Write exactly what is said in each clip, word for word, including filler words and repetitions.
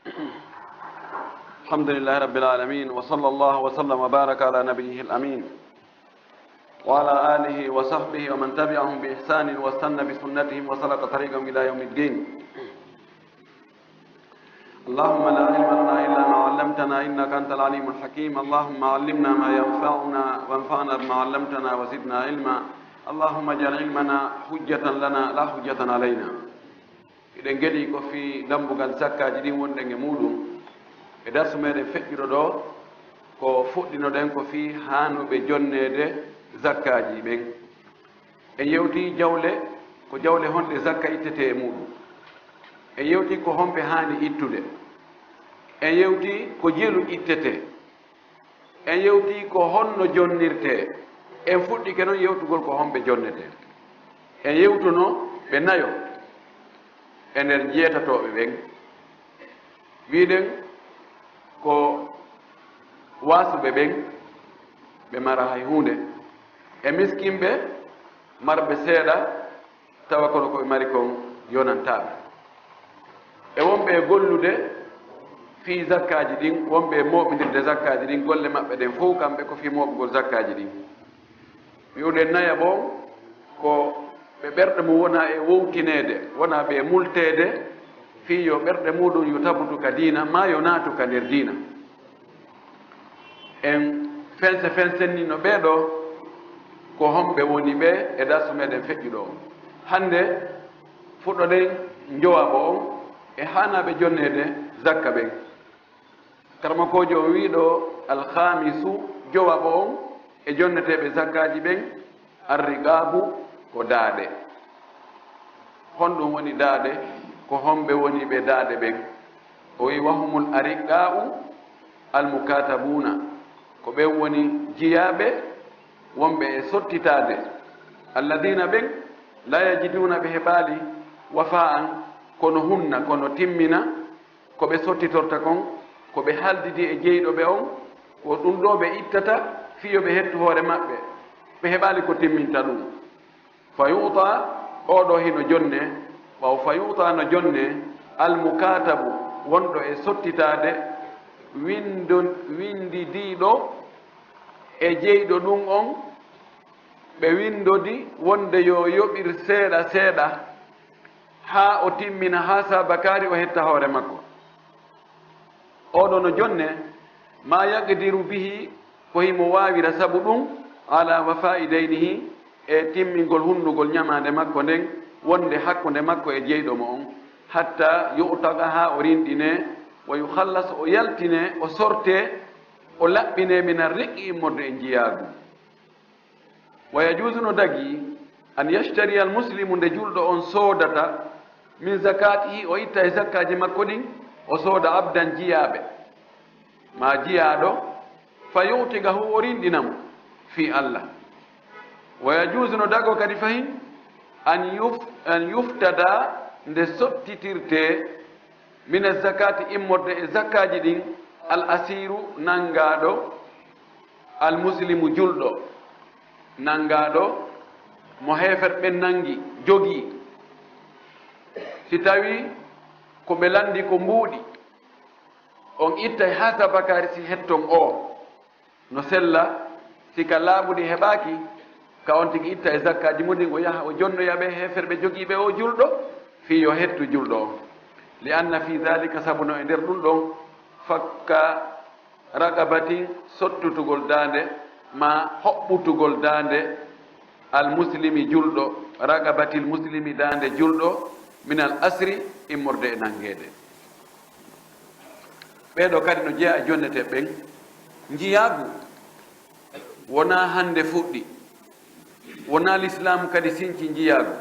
الحمد لله رب العالمين، وصلى الله وسلم وبارك على نبيه الأمين وعلى آله وصحبه ومن تبعهم بإحسان واستن بسنتهم وسلك طريقهم إلى يوم الدين. اللهم لا علم لنا إلا ما علمتنا إنك أنت العليم الحكيم. اللهم علمنا ما ينفعنا وانفعنا بما علمتنا وزدنا علما. اللهم اجعل علمنا حجة لنا لا حجة علينا. Hiɗen gelii ko fii dammbugal zakkaaji ɗin wonɗen e muuɗum. E darsu meɗen feƴƴuɗo ɗoo, ko fuɗɗinoɗen ko fii haanuɓe jonneede zakkaaji ɓen. En yewtii jawle, ko jawle honɗe zakka ittetee e muuɗum. En yewtii ko homɓe haani ittude. En yewtii ko jelu ittetee. En yewtii ko honno jonnirtee. En fuɗɗike non yewtugol ko homɓe jonnetee. En yewtuno ɓe nayo e nder jeetatooɓe ɓen. Wiɗen ko waasuɓe ɓen, ɓe mara hay huunde, e miskinɓe marɓe seeɗa, tawa kono ko ɓe mari kon yonantaa ɓe. E wonɓe e gollude fii zakkaaji ɗin, wonɓe e mooɓindirde zakkaaji ɗin, golle maɓɓe ɗen fow kamɓe ko fii mooɓugol zakkaaji ɗin. Wi'uɗen nayaɓo on ko ɓe ɓerɗe mum wona e wowtineede, wona ɓe e multeede, fii yo ɓerɗe muuɗum yo tabutu ka diina, maa yo naatu ka nder diina. En fense fensennino ɓee ɗoo, ko homɓe woni ɓee e darsu meɗen feƴƴuɗo on. Hannde fuɗɗoɗen jowaɓo on e haanaaɓe jonneede zakka ɓen. Karamokoojo on wi'i ɗoo, alhaamisu, jowaɓo on e jonneteeɓe zakkaaji ɓen, arriqaabu, ko daaɗe. Honɗum woni daaɗe? Ko homɓe woni ɓe daaɗe ɓen? O wi'i, wahumul ariqaa'u almukaatabuuna, ko ɓen woni jiyaaɓe wonɓe e sottitaade, alladiina, ɓen, laa yajiduuna, ɓe heɓaali, wafaa'an, kono hunna, kono timmina, ko ɓe sottitorta kon, ko ɓe haaldidi e jeyɗo ɓe on, ko ɗum ɗoo ɓe ittata, fii yo ɓe hettu hoore maɓɓe, ɓe heɓaali ko timminta ɗum. Fa yu'ta, oo ɗoo hino jonne, ɓawo fa yu'ta no jonne, almukaatabu, wonɗo e sottitaade, windo-, windidiiɗo e jeyɗo ɗum on, ɓe windodi wonde yo yoɓir seeɗa seeɗa, haa o timmina, haa saabakaari o hetta hoore makko. Oo ɗoo no jonne, maa yaqdiru bihi, ko himo waawira sabu ɗum, ala wafaa'i daynihi, e timmingol hunnugol ñamaande makko nden, wonde hakkunde makko e jeyɗo mo on, hatta yu'taqa, haa o rinɗinee, wa yukhallas, o yaltinee, o sortee, o laɓɓinee, mina riqi, immorde e njiyaagu. Wa yajuuzu, no dagii, an yashtariya al muslimu, nde julɗo on soodata, min zakaatihi, o itta e zakkaaji makko ɗin, o sooda abdan, jiyaaɓe, maa jiyaaɗo, fa yu'tiqahu, o rinɗina mo fii Allah. Wa yajuuzu, no dagoo kadi fahin, an yuf-, an yuftada, nde sottitirtee, mina zakaati, immorde e zakkaaji ɗin, al asiiru, nanngaaɗo, al muslimu, julɗo, nanngaaɗo mo heeferɓe ɓen nanngi, jogii. Si tawii ko ɓe lanndi ko mbuuɗi, on ittay haa saabakaari si hetton oo. No sella, si ka laaɓuɗi heɓaaki, ka on tigi itta e zakkaaji mun ɗin, o yaha o jonnoya ɓe heeferɓe jogiiɓe oo julɗo, fii yo hettu julɗo on. Li anna fii daalika, sabu no e nder ɗum ɗon, fakka raqabatin, sottutugol daande, maa hoɓɓutugol daande, al muslimi, julɗo, raqabatil muslimi, daande julɗo, minal asri, immorde e nanngeede. Ɓee ɗoo kadi no jeyaa e jonneteeɓe ɓen. Njiyaagu wonaa hannde fuɗɗi, wonaa Lislaam kadi sinci njiyaagu.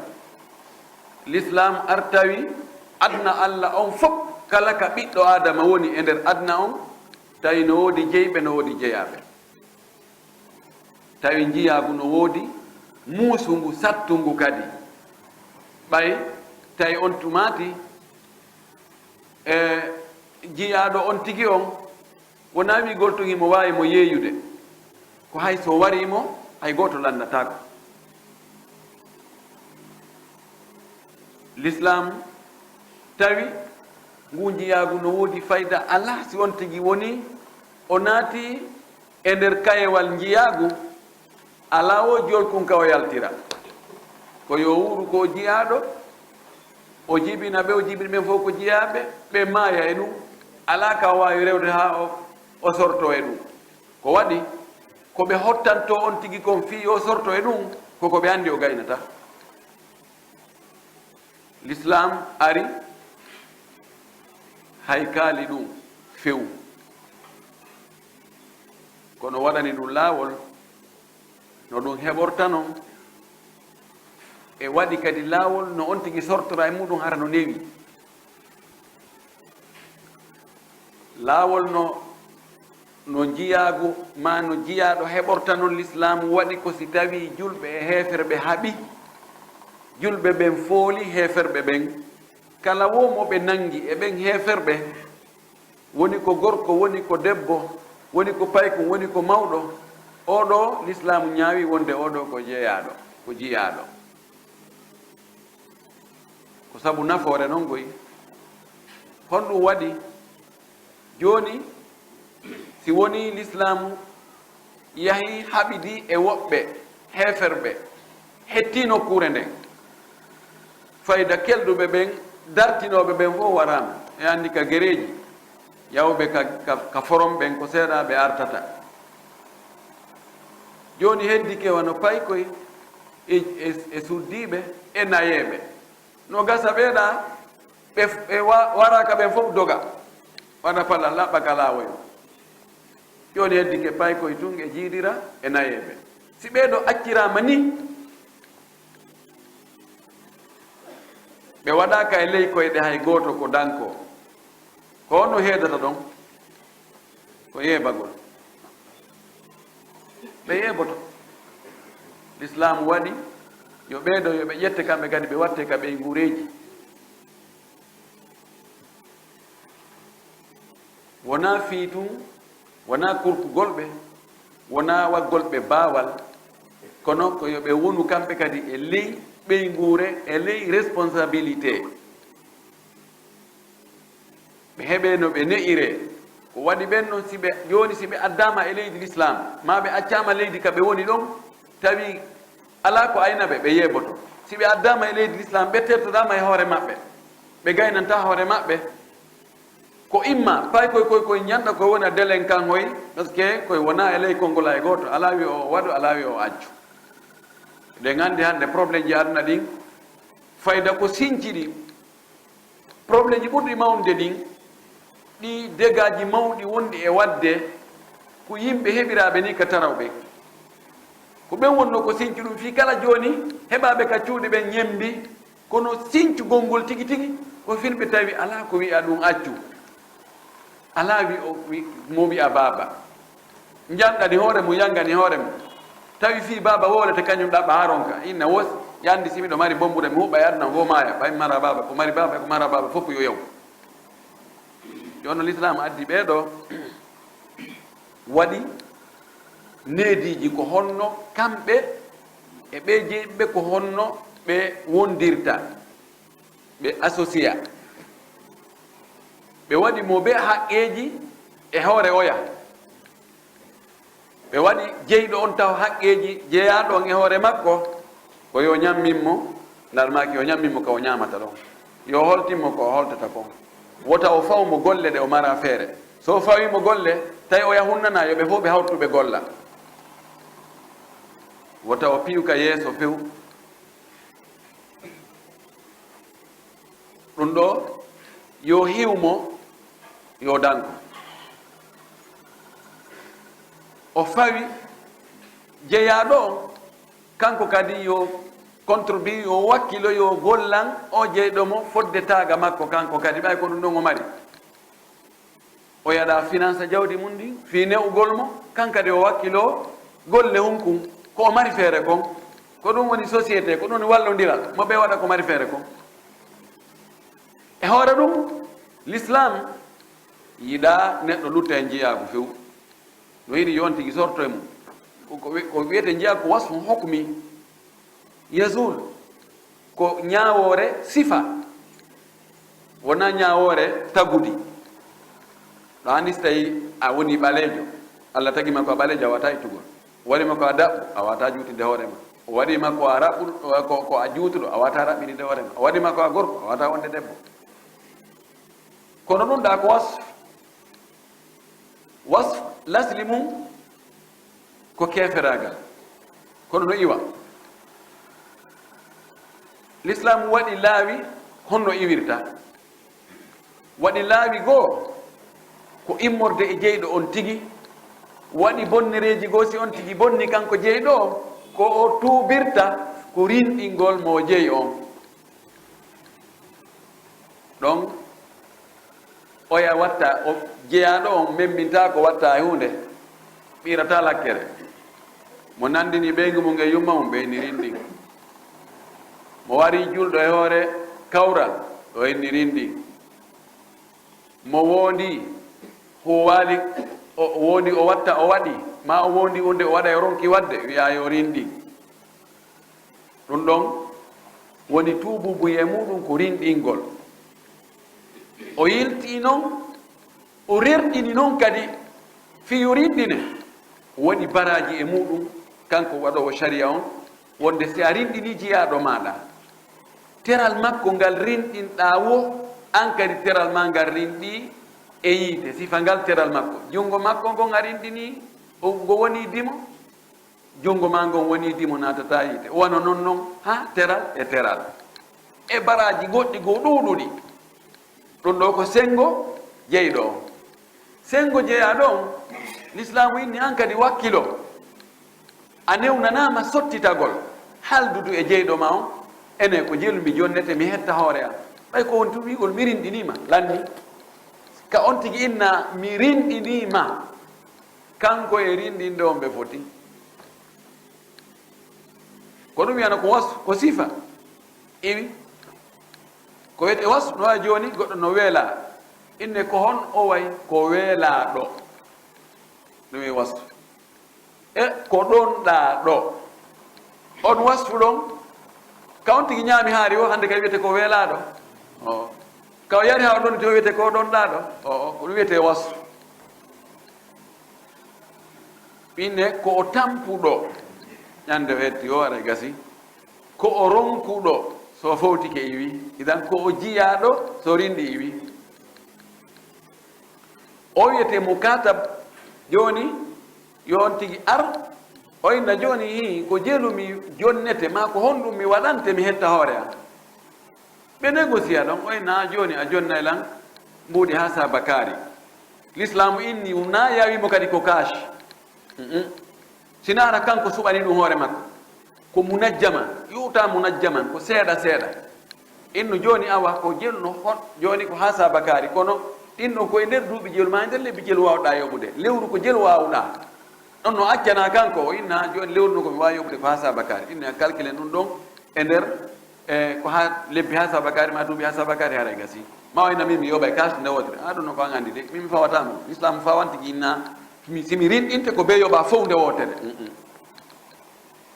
Lislaam artawi aduna Alla on fof, kala ka ɓiɗɗo Aadama woni e nder aduna on, tawi no woodi jeyɓe, no woodi jeyaaɓe. Tawi njiyaagu no woodi muusungu, sattungu kadi. Ɓay tawi on tumaati, e jiyaaɗo on tigi on, wonaa wi'ugol tun himo waawi mo yeeyude. Ko hay so warii mo, hay gooto lanndataako. Lislaam tawi Ngu njiyaagu no woodi fayda alaa si on tigi woni o naati e nder kayewal njiyaagu, alaa wo jolkun ka o yaltira. Ko yo wuuru ko o jiyaaɗo, o jibina ɓe, o jibini ɓen fof ko jiyaaɓe, ɓe maaya e ɗum. Alaa ka o waawi rewde haa o, o sorto e ɗum. Ko waɗi, ko ɓe hottanto on tigi kon fii yo sorto e ɗum, ko ko ɓe anndi o gaynata. Lislaam ari hay kaali ɗum few. Kono waɗani ɗum laawol no ɗum heɓorta non, e waɗi kadi laawol no on tigi sortora e muɗum hara no newi. Laawol no, no njiyaagu maa no jiyaaɗo heɓorta non lislaamu waɗi ko si tawii julɓe e heeferɓe haɓi, julɓe ɓen fooli heeferɓe ɓen, kala wo mo ɓe nanngi e ɓen heeferɓe, woni ko gorko, woni ko debbo, woni ko paykun, woni ko mawɗo, oo ɗoo lislaamu ñaawi wonde oo ɗoo ko jeyaaɗo, ko jiyaaɗo. Ko sabu nafoore non koy. Honɗum waɗi? Jooni, si wonii lislaamu yahii haɓidi e woɓɓe heeferɓe, hettii nokkuure nden, fayda kelɗuɓe ɓen, dartinooɓe ɓen fof waraama. E anndi ka gereeji, yawɓe ka, ka, ka forom ɓen ko seeɗa ɓe artata. Jooni heddike wano paykoy e, e, e suddiiɓe e nayeeɓe. No gasa ɓeeɗa, ɓe f-, ɓe wa-, waraaka ɓen fof doga. Waɗa pala laɓɓa ka laawoy. Jooni heddike paykoy tun e jiidira e nayeeɓe. Si ɓee ɗoo acciraama ni, ɓe waɗaaka e ley koyɗe hay gooto ko dankoo. Ko honno heedata ɗon? Ko yeebagol. Ɓe yeeboto. Lislaamu waɗi yo ɓee ɗoo, yo ɓe ƴette kamɓe kadi, ɓe watte ka ɓeynguureeji. Wonaa fii tun, wonaa kurkugol ɓe, wonaa waggol ɓe baawal, kono ko yo ɓe wonu kamɓe kadi e ley ɓeynguure, e ley responsabilité. Ɓe heɓee no ɓe ne'iree. Ko waɗi ɓen non, si ɓe, jooni si ɓe addaama e leydi lislaam, maa ɓe accaama leydi ka ɓe woni ɗon, tawi alaa ko ayna ɓe, ɓe yeeboto. Si ɓe addaama e leydi lislaam, ɓe tertodaama e hoore maɓɓe, ɓe gaynantaa hoore maɓɓe. Ko imma paykoy koy koy ñanɗa koy wona délinquant hoy, parce que koy wonaa e ley konngol hay gooto, alaa wi o waɗu, alaa wi o accu. Eɗen anndi hannde problème ji aduna ɗin, fayda ko sinci ɗi. Problème ji ɓurɗi mawnude ɗin, ɗi dégâts ji mawɗi wonɗi e waɗde, ko yimɓe heɓiraaɓe ni ka tarawɓe. Ko ɓen wonnoo ko sinci ɗum fii kala jooni heɓaaɓe ka cuuɗi ɓen ñembi, kono sincugol ngol tigi tigi ko firɓe tawi alaa ko wi'a ɗum accu. Alaa wi-, o wi-, mo wi'a baaba. Njanɗani hoore mum, yangani hoore mum. Tawi fii baaba wowlete kañum ɗaɓɓa haa ronka. Inna wosi, yandi si miɗo mari bombure mi huɓɓa e aduna ngo maaya. Ɓay mara baaba, ko mari baaba, ko mara baaba, fof ko yo yaw. Jooni Lislaam addi ɓee ɗoo, waɗi neediiji ko honno kamɓe e ɓee jeyɓe ko honno ɓe wondirta, ɓe associé. Ɓe waɗi mo bee haqqeeji e hoore oya. Ɓe waɗi jeyɗo on taw haqqeeji jeyaaɗo on e hoore makko, ko yo ñammin mo, ngal maaki yo ñammin mo ka o ñaamata ɗon. Yo holtin mo ko o holtata kon. Wota o faw mo golle ɗe o mara feere. So o fawii mo golle, tawi o yahunnanaa, yo ɓe fow ɓe hawtu ɓe golla. Wota o piyu ka yeeso few. Ɗum ɗoo, yo hiw mo, yo danko. O fawi jeyaaɗo on, kanko kadi yo contribue, yo wakkilo, yo gollan o jeyɗo mo fodde taaga makko, kanko kadi, ɓay ko ɗum ɗon o mari. O yaɗa finance jawdi mum ndin, fii ne'ugol mo, kan kadi o wakkiloo golle hunkun, ko o mari feere kon. Ko ɗum woni société, ko ɗum woni wallondiral, mo ɓe waɗa ko mari feere kon. E hoore ɗum, Lislaam yiɗaa neɗɗo lutta e njiyaagu few. No yiɗi yo on tigi sorto e mum. Ko, ko wi-, ko wiyetee njiyaagu ko wasfun hukmi. Yazul, ko ñaawoore sifa. Wonaa ñaawoore tagudi. Ɗo anndi so tawii a woni ɓaleejo, Allah tagi ma ko a ɓaleejo, a waawataa ittugol. O waɗi ma ko a daɓɓo, a waawataa juutinde hoore ma. O waɗi ma ko a raɓɓuɗo, ko, ko a juutuɗo, a waawataa raɓɓininde hoore ma. O waɗi ma ko a gorko, a waawataa wonde debbo. Kono ɗum ɗa ko wasf. Wasf, lasli mum ko keeferaagal. Kono no iwa. Lislaam waɗi laawi honno iwirta. Waɗi laawi goo ko immorde e jeyɗo on tigi. Waɗi bonnereeji goo si on tigi bonni kanko jeyɗo o, ko o tuubirta ko rinɗingol mo jeyi on. Ɗon oya watta, o jeyaaɗo on memmintaa ko watta e huunde, ɓiirataa lakkere. Mo nanndini ɓeyngu mum e yumma mum, ɓe inni rinɗin. Mo wari julɗo e hoore kawral, o inni rinɗin. Mo woondi huuwaali, o woondi o watta, o waɗi, maa o woondi wonde o waɗa, o ronki waɗde, wi'aa yo rinɗin. Ɗum ɗon woni tuubuubu e muuɗum ko rinɗingol. O yiltii non, o rerɗini non kadi fii yo rinɗine. Woni baraaji e muuɗum, kanko waɗoowo sariya on, wonde si a rinɗinii jiyaaɗo maaɗa, teral makko ngal rinɗinɗaa wo, an kadi teral maa ngal rinɗii e yiite. Sifa ngal teral makko, junngo makko ngon a rinɗinii, o, ngo wonii dimo, junngo maa ngon wonii dimo naatataa yiite. Wano non non haa teral e teral. E baraaji goɗɗi goo ɗuuɗuɗi. Ɗum ɗoo ko senngo jeyɗo on. Senngo jeyaaɗo on, Lislaamu inni an kadi wakkilo. A newnanaama sottitagol, haaldudu e jeyɗo ma on, enen ko jelu mi jonnete, mi hetta hoore am. Ɓay ko on tun wi'ugol mi rinɗinii ma, lanni. Ka on tigi inna mi rinɗinii ma, kanko e rinɗinde on ɓe foti. Ko ɗum wiyana ko wasf, ko sifa. Iwi. Ko wiyetee wasf, no waawi jooni goɗɗo no weelaa. Inne ko hon o wayi ko weelaaɗo. Ɗum e wasf. E ko ɗon ɗaa ɗo. On wasfu ɗon, ka on tigi ñaami haari o, hannde kay wiyetee ko weelaaɗo. O. Ka o yari haa o ɗon, to wiyetee ko ɗon ɗaa ɗo. O, o, ko ɗum wiyetee wasfu. Inne ko o tampuɗo. Ñande o hetti o, aray gasi. Ko o ronkuɗo, so fowtike iwi. Idan ko o jiyaaɗo, so rinɗi iwi. O wiyetee mukatab. Jooni, yo on tigi ar, o inna jooni, hii, ko jelu mi jonnete, maa ko honɗum mi waɗante, mi hetta hoore am. Ɓe négocier ɗon, o inna jooni a jonnay lan mbuuɗi haa saabakaari. Lislaamu inni, na yawi mo kadi ko cash. Mm-mm. Sina hara kanko suɓani ɗum hoore makko. Ko munajjaman, yu'ta munajjaman, ko seeɗa seeɗa. Innu jooni awa ko jelu no hon, jooni ko haa saabakaari, kono ɗin ɗon ko e nder duuɓi jelu maa e nder lebbi jelu waawɗaa yoɓude. Lewru ko jelu waawɗaa. Ɗon no accana kanko, o inna jooni lewru no ko mi waawi yoɓude ko haa saabakaari. Inna calculen ɗum ɗon e nder, e ko haa lebbi haa saabakaari maa duuɓi haa saabakaari haray gasi. Ma o inna min mi yoɓay cash nde wootere. A ɗum no ko an anndi de, min mi fawataa mo. Islam fawanti inna mi, si mi rinɗinte ko bee yoɓa fow nde wootere. Mm-mm.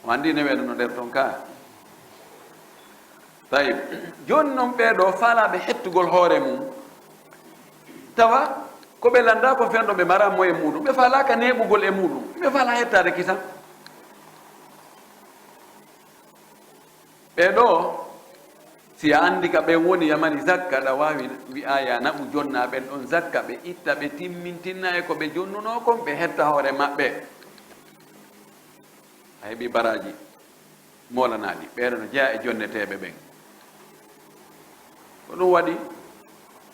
O anndi ne weɗano nder ton ka. Tayib. Jooni non ɓee ɗoo faalaaɓe hettugol hoore mum. Tawa ko ɓe lanndaa ko fenɗo ɓe maraa moyen muuɗum. Ɓe faalaaka neeɓugol e muuɗum. Ɓe faalaa hettaade kisan. Ɓee ɗoo, si a anndi ka ɓen woni yamani zakka, ɗa waawi wi'aa ya naɓu jonnaa ɓen ɗon zakka, ɓe itta, ɓe timmintinna e ko ɓe jonnunoo kon, ɓe hetta hoore maɓɓe. A heɓi baraaji moolanaaɗi. Ɓee ɗoo no jeyaa e jonneteeɓe ɓen. Ko ɗum waɗi,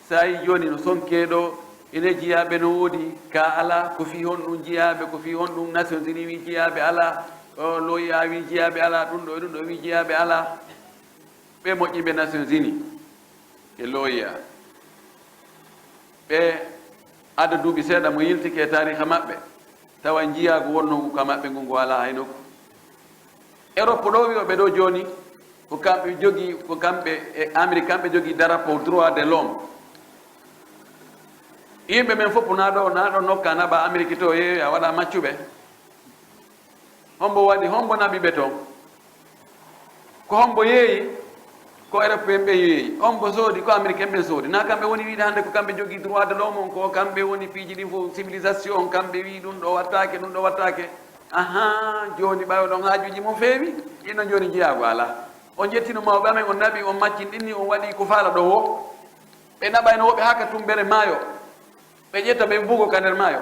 so a yii jooni no sonkee ɗoo, ine jiyaaɓe no woodi, ka alaa, ko fii honɗum jiyaaɓe, ko fii honɗum Nations Unies wii jiyaaɓe alaa, o, l'O I A wii jiyaaɓe alaa, ɗum ɗoo e ɗum ɗoo wii jiyaaɓe alaa. Ɓe moƴƴimɓe Nations Unies e l'O I A. Ɓe adda duuɓi seeɗa mo yiltike e taariika maɓɓe, tawa njiyaagu wonnoogu ka maɓɓe ngun ngu alaa hay nokku. Europe ɗoo wi'oɓe ɗoo jooni, ko kamɓe jogii, ko kamɓe e Amérique, kamɓe jogii drapeau droit de l'homme. Yimɓe men fof naa ɗoo, naa ɗoo nokka naɓa Amérique to yeewi a waɗa maccuɓe. Hombo waɗi, hombo naɓi ɓe ton? Ko hombo yeeyi? Ko Europe en ɓe yeeyi, on mbo soodi, ko Américain ɓen soodi. Na kamɓe woni wiide hannde ko kamɓe jogii droit de l'homme on, ko kamɓe woni piiji ɗin fof, civilisation, kamɓe wii ɗum ɗo wattaake, ɗum ɗo wattaake. Ahan, jooni ɓay oɗon haajuuji mon feewi, inno jooni jiyaago alaa. On ƴettino mawɓe amen, on naɓi, on maccinɗinni, on waɗi ko faala ɗon wo. Ɓe naɓayno woɓɓe haa ka tumbere maayo. Ɓe ƴetta ɓe mbugo ka nder maayo.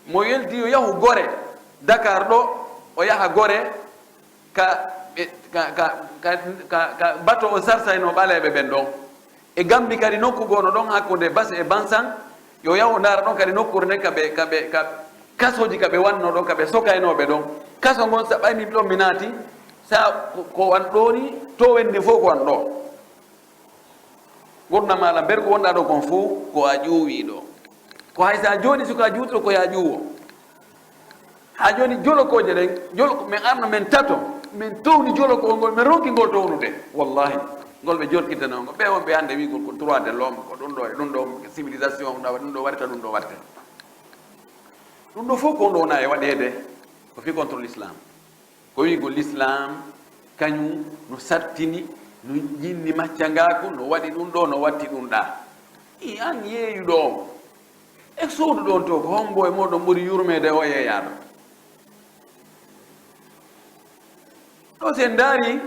Mo weldi yo yahu Gore, Dakar ɗo, o yaha Gore ka, ɓe, ka, ka, ka, ka, ka bato o sarsayno ɓaleeɓe ɓen ɗon. E Gambi kadi nokku goono ɗon hakkunde Basse e Bansan, yo yahu ndaara ɗon kadi nokkuure nden ka ɓe, ka ɓe, ka kasooji ka ɓe wanno ɗon, ka ɓe sokaynooɓe ɗon. Kaso ngon sa ɓay min ɗon mi naati, sa ko, ko wan ɗo ni, to wendi fof ko wan ɗo. Gurdam maa lan berko wonɗaa ɗo kon fof ko a ƴuwiiɗo. Ko hay so a jooɗii suka a juutuɗo ko yo a ƴuwo. Haa jooni jolokooje ɗen, joloko men arno men tato, men towni jolokoo ngol, men ronki ngol townude. Wallahi, ngol ɓe jolkitanoo ngol. Ɓe wonɓe hannde wiigol ko droit de l'homme, ko ɗum ɗo e ɗum ɗo, civilisation, ɗum ɗo waɗata, ɗum ɗo waɗata. Ɗum ɗo fof ko ɗum ɗo wona e waɗeede, ko fii contre l'islam. Ko wiigol l'islam, kañum no sattini, no jinni maccangaaku, no waɗi ɗum ɗo, no watti ɗum ɗaa. I an yeeyuɗo on, e sooduɗo on to, ko hombo e mooɗon ɓuri yurmeede o yeeyaaɗo? Ɗo si en ndaari,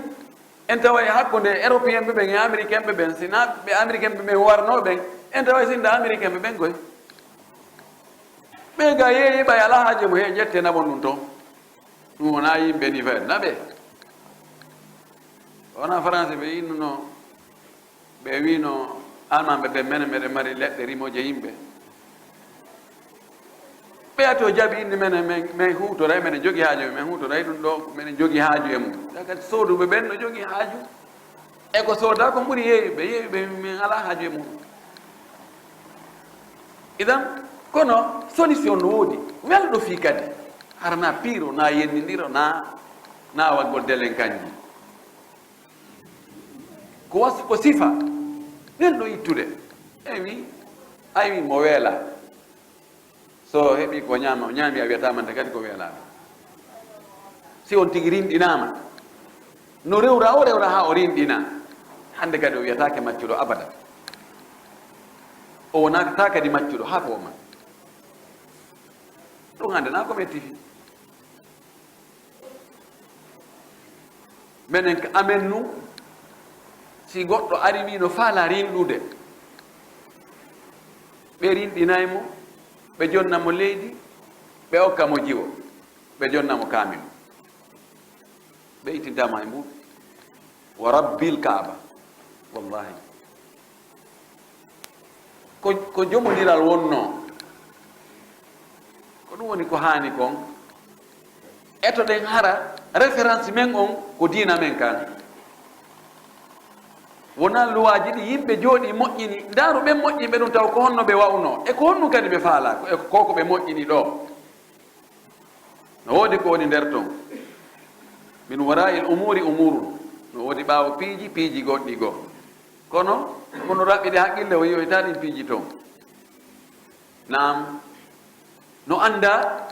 en taway hakkunde Européen ɓe ɓen e Américain ɓe ɓen, si na ɓe Américain ɓe ɓen warno ɓen, en taway sinda Américain ɓe ɓen koy. Ɓe ga yeeyi ɓay alaa haaje mo he ƴette naɓon ɗum toon. Ɗum wonaa yimɓe ni fayda naɓe. Wonaa Faransi ɓe innuno, ɓe wiino Almaaɓe ɓe, menen meɗen mari leɗɗe rimooje yimɓe. Ɓe ati o jaɓi inni menen, men, men huutoray, meɗen jogi haaju e men huutoray ɗum ɗo, meɗen jogi haaju e mum. Kadi sooduɓe ɓen no jogi haaju. E ko sooda ko ɓuri yeeyuɓe, yeeyuɓe min alaa haaju e mum. Idan, kono solution no woodi, welɗo fii kadi. Hara na piiro, na yennindiro, na, na waggol delenkanji. Ko was-, ko sifa, welɗo ittude. Ewi, aywi mo weela. So heɓi ko ñaama, o ñaami, a wiyata mante kadi ko weelaaɗo. Si on tigi rinɗinaama, no rewra o rewra haa o rinɗina, hannde kadi o wiyataake maccuɗo abada. O wonaaka kadi maccuɗo haa ko o ma. Ɗum hannde na ko metti fii. Menen ka amen nu, si goɗɗo ari wi no faala rinɗude, ɓe rinɗinay mo, ɓe jonna mo leydi, ɓe okka mo jiwo, ɓe jonna mo kaamilu. Ɓe ittintama e mbuuɗu. Wa rabbil Kaaba. Wallahi. Ko, ko jomondiral wonnoo. Ko ɗum woni ko haani kon. Etoɗen hara référence men on ko diina men kan. Wonaa luwaaji ɗi yimɓe jooɗii moƴƴini. Ndaaru ɓen moƴƴinɓe ɗum taw ko honno ɓe wa'unoo. E ko honɗum kadi ɓe faalaa. Ko, e ko ko ɓe moƴƴini ɗoo. No woodi ko woni nder ton. Min wara'il umuri umurun. No woodi ɓaawo piiji, piiji goɗɗi goo. Kono, kono raɓɓiɗe haqqille o yi'oyta ɗin piiji ton. Naam. No annda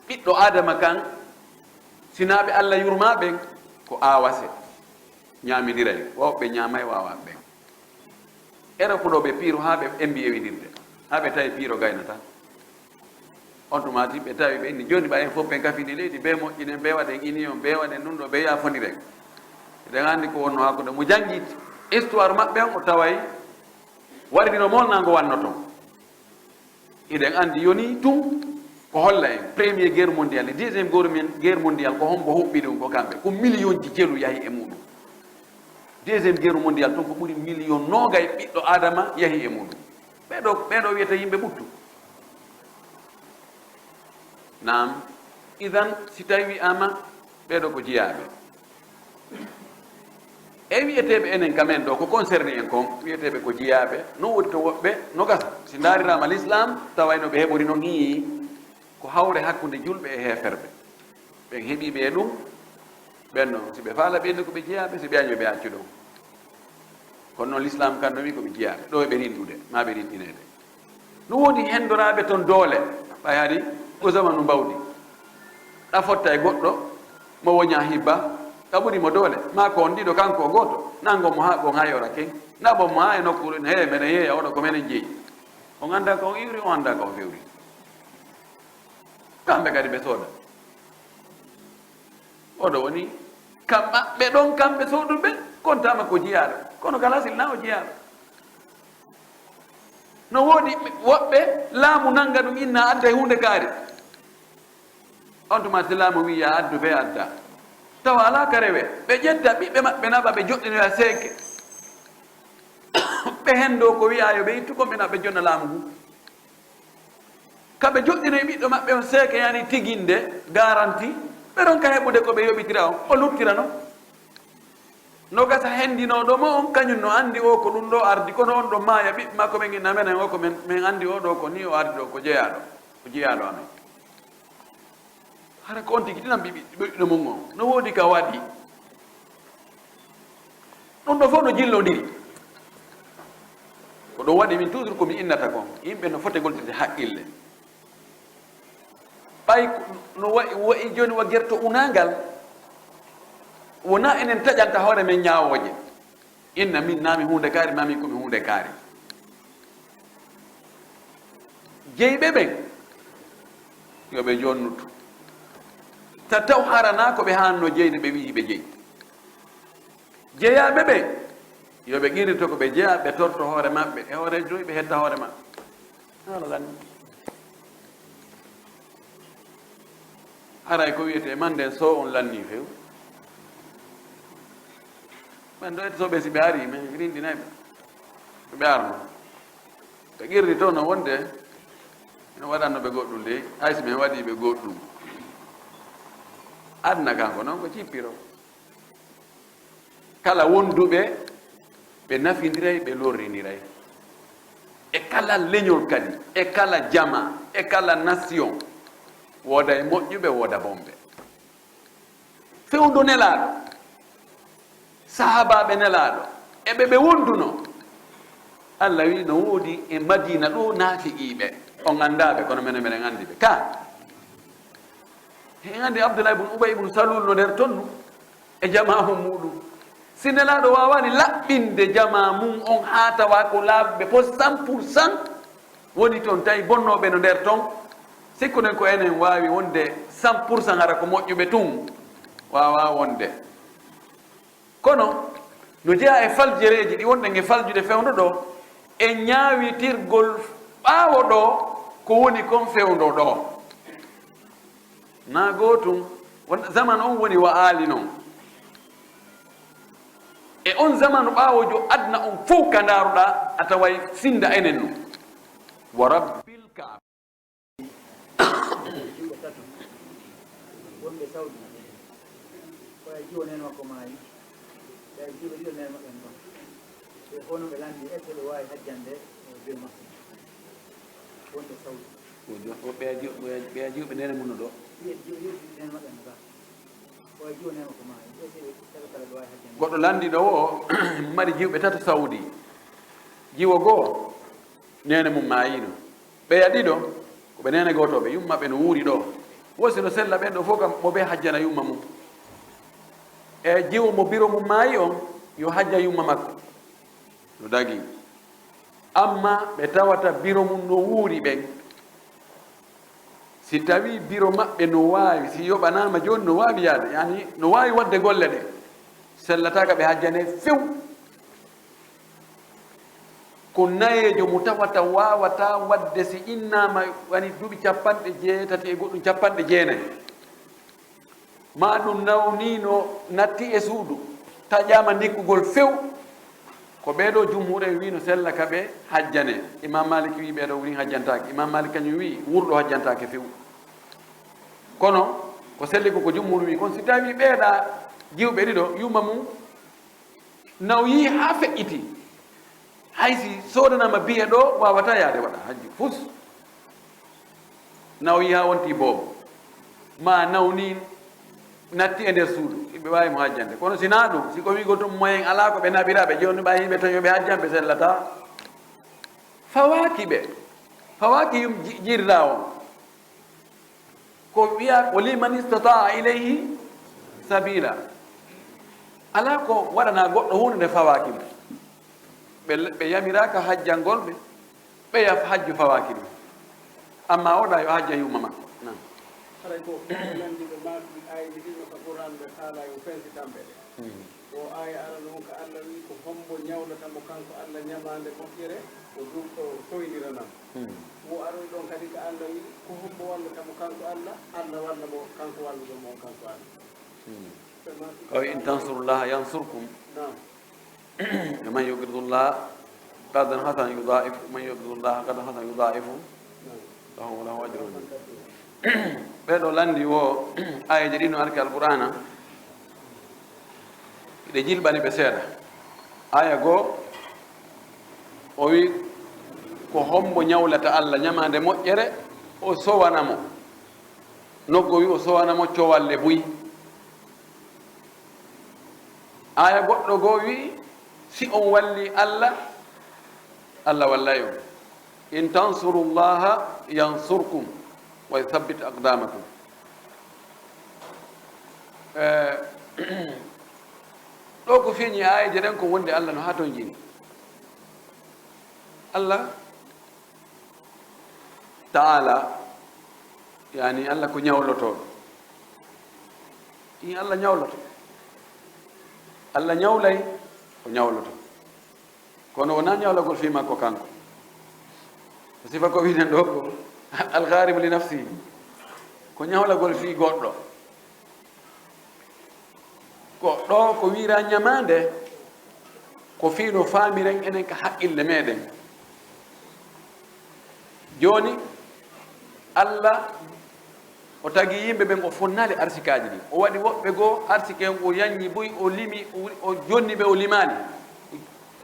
ɓiɗɗo Aadama kan, sinaa ɓe Alla yurmaa ɓen, ko aawase. Ñaamindiray. Waawɓe ñaamay, waawaa ɓen. Era ko ɗo ɓe piiru haa ɓe embi ewindirde. Haa ɓe tawi piiro gaynata. On tuma ti ɓe tawi ɓe inni, jooni ɓa en fof ɓen kafini leydi, be moƴƴinen, be waɗen union, be waɗen ɗum ɗo, be yaafondiren. Eɗen anndi ko wonno hakkunde mo janngi histoire maɓɓe on, o taway wardi no molnaango wanno ton. Eɗen anndi yoni tun ko holla en Premier Guerre Mondiale e Deuxième Guerre Mon-, Guerre Mondiale ko hombo huɓɓi ɗum ko kamɓe. Ko million ji jelu yahi e muɗum. Deuxième Guerre Mondiale tun ko ɓuri million noogay ɓiɗɗo Adama yahi e muɗum. Ɓeɗo, ɓeɗo wiyata yimɓe ɓuttu. Naam, idan si tawi wi'ama ɓeɗo ko jiyaaɓe. E wi'eteeɓe enen ka men ɗo, ko concerné en kon, wi'eteeɓe ko jiyaaɓe, no woodi to woɓɓe, no gasa. Si ndaarirama l'islam, taway no ɓe heɓori no ngiyi, ko hawre hakkunde julɓe e heeferɓe. Ɓen heɓiiɓe e ɗum, ɓen non, si ɓe faala ɓe inni ko ɓe jiyaaɓe, si ɓe añi ɓe accu ɗum. Kono non l'islam kan no wi ko ɓe jiyaaɓe, ɗo e ɓe rinɗude, ma ɓe rinɗineede. No woodi hendoraaɓe ton doole, ɓay hari ko zamanu mbawdi. Ɗa fotta e goɗɗo, mo woña hibba, Ka ɓuri mo doole, maa ko on ɗiɗo, kanko o gooto, nango mo haa ɓon haa yora ken, naɓon mo haa e nokkuure, hee, meɗen yeeya, oɗo ko meɗen jeyi. On anndaa ko on iwri, on anndaa ko on fewri. Kamɓe kadi ɓe sooda. Oɗo woni, kam, ɓe ɗon kamɓe sooduɓe, kontaama ko jiyaaɗo. Kono kala silna o jiyaaɗo. No woodi woɓɓe, laamu nannga ɗum, inna adda e huunde kaari. On tuma si laamu wi'i, "Yaa addu," ɓe adda. Tawa alaa ka rewe. Ɓe ƴetta ɓiɓɓe maɓɓe naɓa, ɓe joɗɗinoya seeke. Ɓe henndo ko wi'a yo ɓe ittu kon, ɓe naɓa, ɓe jonna laamu ngun. Ka ɓe joɗɗinoyi ɓiɗɗo maɓɓe on seeke, yani tiginde, garanti, ɓe ɗon ka heɓude ko ɓe yoɓitira on, o luttira non. No gasa hendinooɗo mo on, kañum no anndi o ko ɗum ɗo ardi, kono on ɗon maaya, ɓiɓɓe makko ɓen inna menen o ko men, men anndi o ɗo ko ni o ardi ɗo, ko jeyaaɗo, ko jeyaaɗo amen. Hara ko on tigi tinan ɓiɓɓe, ɓiɓɓe mum on. No woodi ka waɗi. Ɗum ɗo fof no jillondiri. Ko ɗum waɗi min toujours ko mi innata kon, yimɓe no foti goltirde haqqille. Ɓay ko no wa'i, wa'i jooni wa gerto unaangal, wonaa enen taƴanta hoore men ñaawooje. Inna min naa mi huunde kaari, maa min ko mi huunde kaari. Jeyɓe ɓen, yo ɓe jonnutu. Ta taw haranaa ko ɓe haanno jeyde, ɓe wi'i ɓe jeyi. Jeyaaɓe ɓen, yo ɓe qirrito ko ɓe jeyaa, ɓe torto hoore maɓɓe e hooreejo, ɓe hetta hoore maɓɓe. Haala lanni. Haray ko wiyetee man nden, so on lanni few. Ɓen ɗo ete so ɓe, si ɓe ari, men rinɗinay ɓe. Ko ɓe arno. Ɓe qirrito no wonde, no waɗanno ɓe goɗɗum de, hay si men waɗi ɓe goɗɗum. Aduna kan ko non ko cippiro. Kala wonduɓe, ɓe nafindiray, ɓe lorriniray. E kala leñol kadi, e kala jama, e kala nation, wooda e moƴƴuɓe, wooda bonɓe. Fewndo Nelaaɗo, sahaabaaɓe Nelaaɗo, e ɓe ɓe wondunoo, Allah wi'i no woodi e Madiina ɗo naafiqiiɓe, on anndaa ɓe, kono menen, meɗen anndi ɓe. Ka, en anndi Abdullah ibn Ubay ibn Salul no nder ton nu. E jamaa on muuɗum. Si Nelaaɗo waawaani laɓɓinde jamaa mum on haa tawa ko laaɓuɓe fof cent pour cent woni ton, tawi bonnooɓe no nder ton, sikkuɗen ko enen waawi wonde cent pour cent, hara ko moƴƴuɓe tun? Waawaa wonde. Kono no jeyaa e faljereeji ɗi wonɗen e faljude fewndo ɗo, e ñaawitirgol ɓaawo ɗo ko woni kon fewndo ɗo. Naa gootum, won, zaman on woni wa aali non. E on zamanu ɓaawojo aduna on fow ka ndaaruɗaa, a taway sinda enen nun. Wa rabbil Kaaba. Juuɓe tato wonɓe Sawdi, ko e jiwo neen makko maayi, ɓe e juuɓe ɗiɗo neen maɓɓe ɗon. Ɓe fow no ɓe lanndi, est-ce que ɓe waawi hajjande e juuɓe maɓɓe wonɓe Sawdi? Ko jo-, ko ɓeya jiw-, ɓeya, ɓeya jiwɓe nene mum no ɗo. Ɓeya jiw-, jiw-, nene maɓɓe no ɗa. Ko e jiwo nene ko ma, ɓe si ɓe tato kala ɓe waawi hajjande. Goɗɗo lanndi ɗo o, mari jiwɓe tato Sawdi. Jiwo goo, nene mum maayino. Ɓeya ɗiɗo, ko ɓe nene gootooɓe, yumma ɓe no wuuri ɗo. Wo si no sella ɓen ɗo fof kam, mo ɓe hajjana yumma mum. E jiwo mo biro mum maayi on, yo hajja yumma makko. No dagii. Amma ɓe tawata biro mum no wuuri ɓen. Si tawii biro maɓɓe no waawi, si yoɓanaama jooni no waawi yaade, yani no waawi waɗde golle ɗe, sellataaka ɓe hajjanee few. Ko nayeejo mo tawata waawataa waɗde si innaama wani duuɓi capanɗe jeetati e goɗɗum, capanɗe jeenayi. Maa ɗum nawniino, natti e suudu, taƴaama ndikkugol few. Ko ɓee ɗoo jumhuur en wii no sella ka ɓe hajjanee. Imaam Maalik wii ɓee ɗoo wurin hajjantaake. Imaam Maalik kañum wii wurɗo hajjantaake few. Kono ko selli ko, ko jumhuur wii kon, si tawii ɓee ɗaa jiwɓe ɗiɗo, yumma mum nawyii haa feƴƴitii, hay si soodanaama biye ɗoo, waawataa yaade waɗa hajju fus. Nawyii haa wonti boobo, maa nawni natti e nder suudu, ɓe waawi mo hajjande. Kono si naa ɗum, si ko wiigol tun moyen alaa ko ɓe naɓira, ɓe jooni ɓay yimɓe tan yo ɓe hajjan, ɓe sellataa. Fawaaki ɓe, fawaaki yum ji-, jirraa on. Ko wiya, "Wa liman istata'a ilayhi sabila." Alaa ko waɗanaa goɗɗo huunde nde fawaaki mo. Ɓe, ɓe yamiraaka hajjangol ɓe, ɓe yaf hajju fawaaki ɗum. Ammaa oɗa yo hajja yumma makko. Naam. Haray ko ɓe nanndi ɓe maaki aayeeji ɗin no ka Qur'aan ɓe faala yo fensitan ɓe ɗe. Hmm. O aaya arano on ka Alla wi'i, ko hombo ñawlata mo kanko Alla ñamaande moƴƴere, o du-, o toyndirana mo. Hmm. Wo aroy ɗon kadi ka Alla wi'i, ko hombo wallata mo kanko Alla, Alla walla mo, kanko walluɗo mo on kanko Alla. Hmm. Ɓe maaki, o wi'i, "In tansurullaha yansurkum." Naam. ومن يقرض الله قرضا حسنا يضاعف، ومن يقرض الله قرضا حسنا يضاعفه له، وله أجر عظيم. Ɓee ɗoo lanndi wo aayeeje ɗin no arki Alqur'aana, ɗe jilɓani ɓe seeɗa. Aaya goo, o wi'i, ko hombo ñawlata Alla ñamaande moƴƴere, o sowana mo. Nokku o wi'i, o sowana mo cowalle buy. Aaya goɗɗo goo wi'i, si on wallii Alla, Alla wallay on. "In tansurullaha yansurkum wa yuthabbit aqdamakum." Eh, ɗoo ko feeñi aayeeje ɗen ko wonde Alla no hatonjini. Alla Ta'ala, yani Alla ko ñawlotooɗo. In Alla ñawloto. Alla ñawlay, o ñawloto. Kono wonaa ñawlagol fii makko kanko. Sifa ko wi'eten ɗoo ko al-gharimu li nafsihi. Ko ñawlagol fii goɗɗo. Ko ɗoo ko wi'iraa ñamaande, ko fii no faamiren enen ka haqqille meɗen. Jooni, Alla o tagi yimɓe ɓen, o fonnaali arsikaaji ɗin. O waɗi woɓɓe goo arsike on, o yaññi buy, o limi, o, o jonni ɓe, o limaali.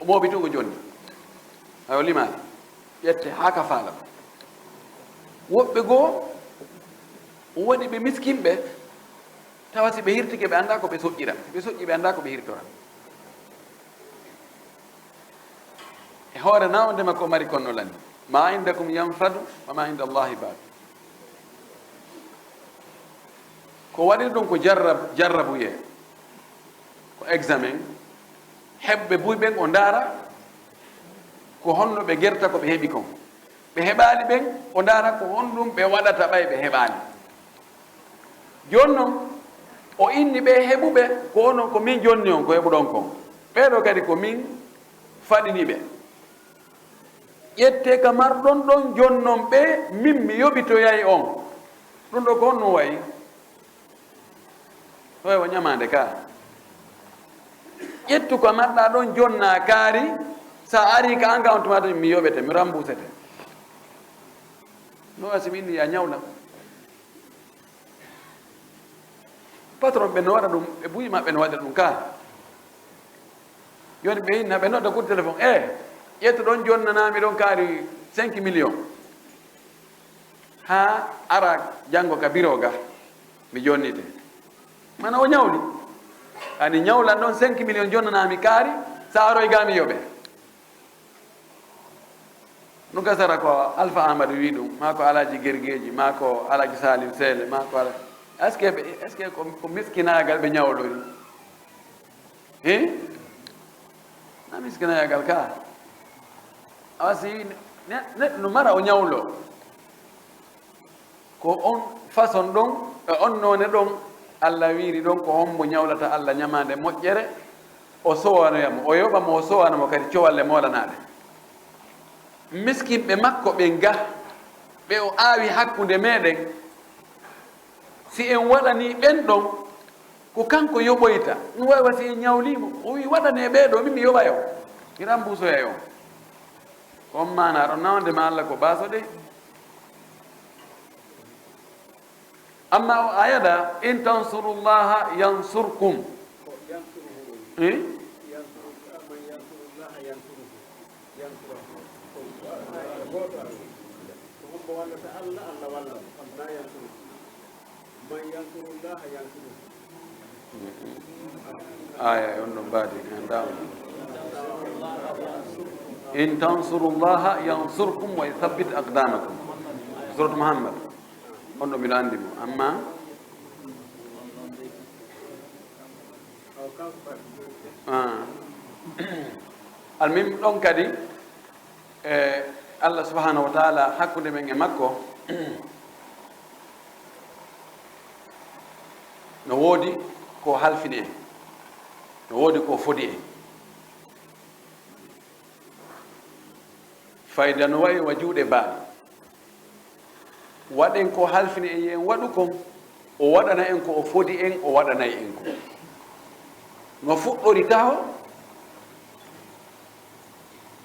O mooɓi tun, o jonni. Hay o limaali. Ƴette haa ka faala. Woɓɓe goo, o waɗi ɓe miskinɓe, tawa si ɓe hirtike, ɓe anndaa ko ɓe soƴƴira. Si ɓe soƴƴii, ɓe anndaa ko ɓe hirtora. E hoore na, on ndema ko mari kon no lani. "Ma indakum yanfadu, wa ma inda Allahi baq." Ko waɗiri ɗum ko jarrab-, jarrabuyee, ko examen. Heɓɓe buy ɓen o ndaara ko honno ɓe gerta ko ɓe heɓi kon. Ɓe heɓaali ɓen, o ndaara ko honɗum ɓe waɗata ɓay ɓe heɓaali. Jooni non, o inni ɓe heɓuɓe, ko onon, ko min jonni on ko heɓuɗon kon. Ɓee ɗoo kadi ko min faɗini ɓe. Ƴettee ka marɗon ɗon jonnon ɓe, min mi yoɓitoyay on. Ɗum ɗoo ko honno wayi? Ɗo e o ñamaande ka. Ƴettu ko marɗaa ɗon, jonnaa kaari, sa arii ka an ka on tuma tan mi yoɓete, mi rambusete. No wasi min ya ñawla. Patron ɓe no waɗa ɗum, ɓe buy maɓɓe no waɗa ɗum ka. Jooni ɓe inna, ɓe nodda kudi téléphone, "Eh, ƴettu ɗon jonnanaa mi ɗon kaari cinq millions. Haa ara janngo ka biro ga, mi jonnite." Mana o ñawli. Ani ñawlan ɗon cinq millions jonnanaa mi kaari, sa aroy ga mi yoɓe. No gasara ko Alfa Amadou wi ɗum, maa ko Alaaji Gergeeji, maa ko Alaaji Salim Sele, maa ko Ala-, est-ce que ɓe, est-ce que ko, ko miskinaagal ɓe ñawlori? Hi? Na miskinaagal ka. Awa si ne-, neɗɗo no mara o ñawlo. Ko on façon ɗon, e on noone ɗon, Alla wiiri ɗon, ko hombo ñawlata Alla ñamaande moƴƴere, o sowanoya mo, o yoɓa mo, o sowana mo kadi cowalle moolanaaɗe. Miskinɓe makko ɓen ga, ɓe o aawi hakkunde meɗen, si en waɗanii ɓen ɗon, ko kanko yoɓoyta. Ɗum wawi wa si en ñawlii mo, o wi, "Waɗanee ɓee ɗoo, min mi yoɓay on, mi rambusoyay on." Ko on maanaa ɗon, nawande ma Alla ko baaso de. Amma o ayada, "In tansurullaha yansurkum." Eh? Aya e on ɗon mbaadi, en ɗaama. "In tansurullaha yansurkum wa yuthabbit aqdamakum." Surat Muhammad. On ɗo mbiɗo anndi mo, amma. Ah. Almin ɗon kadi, e Allah subhanahu wa taala hakkunde men e makko, no woodi ko halfini en, no woodi ko fodi en. Fayda no wayi wa juuɗe baaɗe. Waɗen ko halfini en, yo en waɗu kon, o waɗana en ko o fodi en, o waɗanay en ko. No fuɗɗori taho,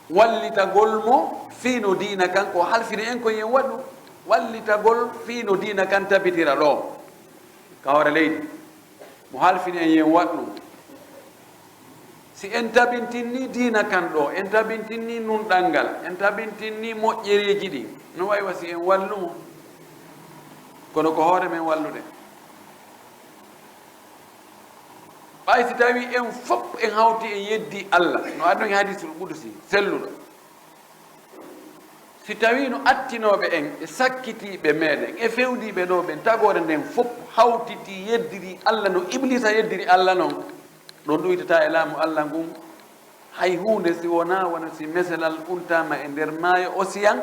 wallitagol mo fii no diina kan, ko halfini en ko yo en waɗu, wallitagol fii no diina kan tabitira ɗo ka hoore leydi. Mo halfini en, yo en waɗ ɗum. Si en tabintinni diina kan ɗo, en tabintinni nunɗal ngal, en tabintinni moƴƴereeji ɗin, no wayi wa si en wallu mo. Kono ko hoore men wallude. Ɓay si tawi en fof en hawti en yeddi Allah, no adduno e hadiisul qudusi selluɗo. Si tawii no attinooɓe en e sakkitiiɓe meɗen e fewdiiɓe ɗo ɓen, tagoore nden fof hawtitii yeddiri Allah no Ibliisa yeddiri Allah non, ɗon ɗuytataa e laamu Allah ngun hay huunde, si wonaa wano si meselal untaama e nder maayo osiyan,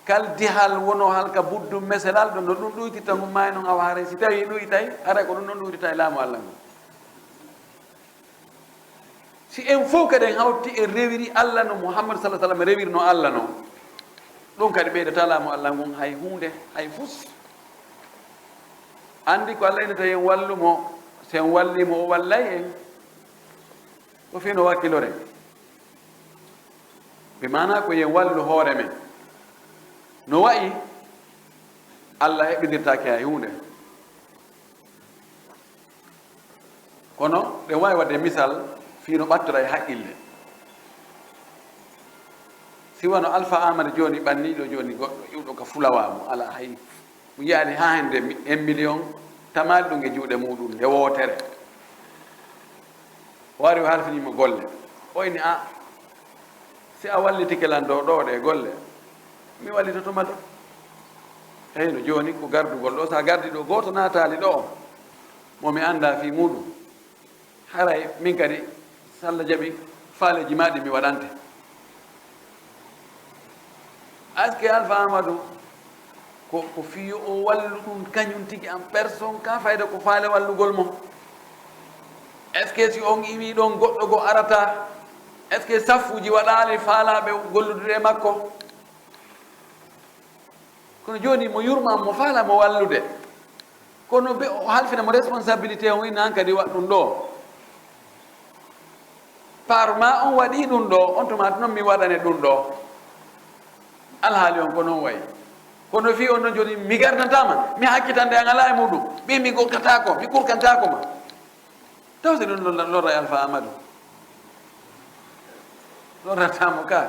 kal dihal wonoo halka buddu meselal ɗo, no ɗum ɗuytirta ngun maayo non, awa haray si tawii ɗuytay, haray ko ɗum ɗon ɗuytata e laamu Allah ngun. Si en fof kadi en hawti en rewiri Allah no Muhammad sallallahu alaihi wasallam rewirno Allah no, ɗum kadi ɓeydataa laamu Allah ngun hay huunde, hay fus. Anndi ko Allah innata en wallu mo, si en walli mo, o wallay en. Ko fii no wakkiloren. Bi maanaa ko yo en wallu hoore men. No wayi, Allah heɓindirtaake hay huunde. Kono ɗen waawi waɗde misal fii no ɓattora e haqqille. Si wano Alfa Amadu jooni ɓanniiɗo jooni goɗɗo iwɗo ka fulawa mo alaa hay, mo yiyaali haa hannde mi-, un million tamaali ɗum e juuɗe muuɗum nde wootere. O ari o halfinii mo golle. O inni, "A, si a wallitike lan dow ɗoo ɗee golle, mi wallitoto ma ɗoo." Heyno jooni ko gardugol ɗoo, so a gardii ɗoo gooto naataali ɗoo, mo mi anndaa fii muuɗum. Haray min kadi, so Allah jaɓi, faaleeji maa ɗi mi waɗante. Est-ce que Alfa Amadou ko, ko fii yo o wallu ɗum kañum tigi en personne, ka fayda ko faale wallugol mo? Est-ce que si on iwii ɗon goɗɗo goo arataa? Est-ce que saffuuji waɗaali faalaaɓe gollude e makko? Kono jooni mo yurmaa, mo faalaa mo wallude. Kono be o halfina mo responsabilité on, inna an kadi waɗ ɗum ɗoo. Par ma on waɗii ɗum ɗoo, on tuma noon mi waɗane ɗum ɗoo. Alhaali on ko noon wayi. Kono fii on noon jooni mi gardantaa ma, mi hakkitande an alaa e muuɗum. Ɓii mi gokkataako, mi kurkantaako ma. Taw si ɗum lorra, lorra e Alfa Amadou? Lorrataa mo ka.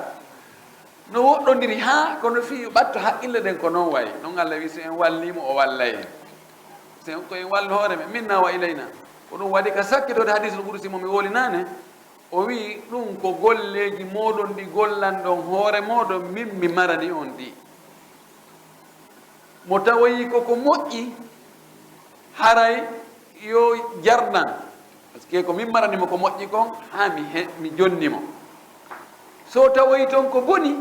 No woɗɗondiri haa, kono fii yo ɓatto haqqille ɗen ko noon wayi. Noon Allah wi, si en wallii mo, o wallay en. Si en ko en wallu hoore men, minna wa ilayna. Ko ɗum waɗi ka sakkitoode hadiisul qudusi mo mi wowlii naane. O wi, ɗum ko golleeji mooɗon ɗi gollanɗon hoore mooɗon, min mi marani on ɗi. Mo tawoyi ko ko moƴƴi, haray yo jarnan. Parce que ko min marani mo ko moƴƴi kon, haa mi he-, mi jonni mo. So tawoyi ton ko boni,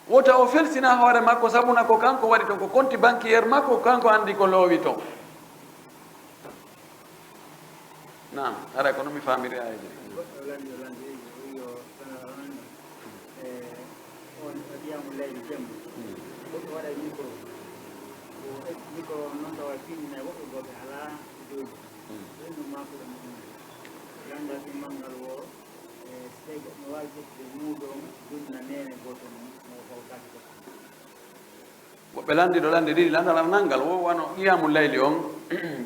wota o felsina hoore makko, sabuna ko kanko waɗi ton, ko compte bancaire makko, kanko anndi ko loowi ton. Naam, haray ko non mi faamiri aayeeje ɗen. Goɗɗo lanndi o lanndi o wi'i o sana o nanndi. E on o qiyaamu layli jemma. Hmm. Goɗɗo waɗa e micro. Ko e micro on noon tawa findinay woɓɓe goo ɓe alaa jooɗi. Hmm. Ko ɗum maako ɗum ɗum. Lannda timmal ngal wo, e, so tawi goɗɗo no waawi ƴettude muudo on, dunna neene gooto mum, mo o hawtaaki goɗɗo. Woɓɓe lanndi ɗo lannde ɗiɗi, lanndal aranal ngal wo wano qiyaamu layli on,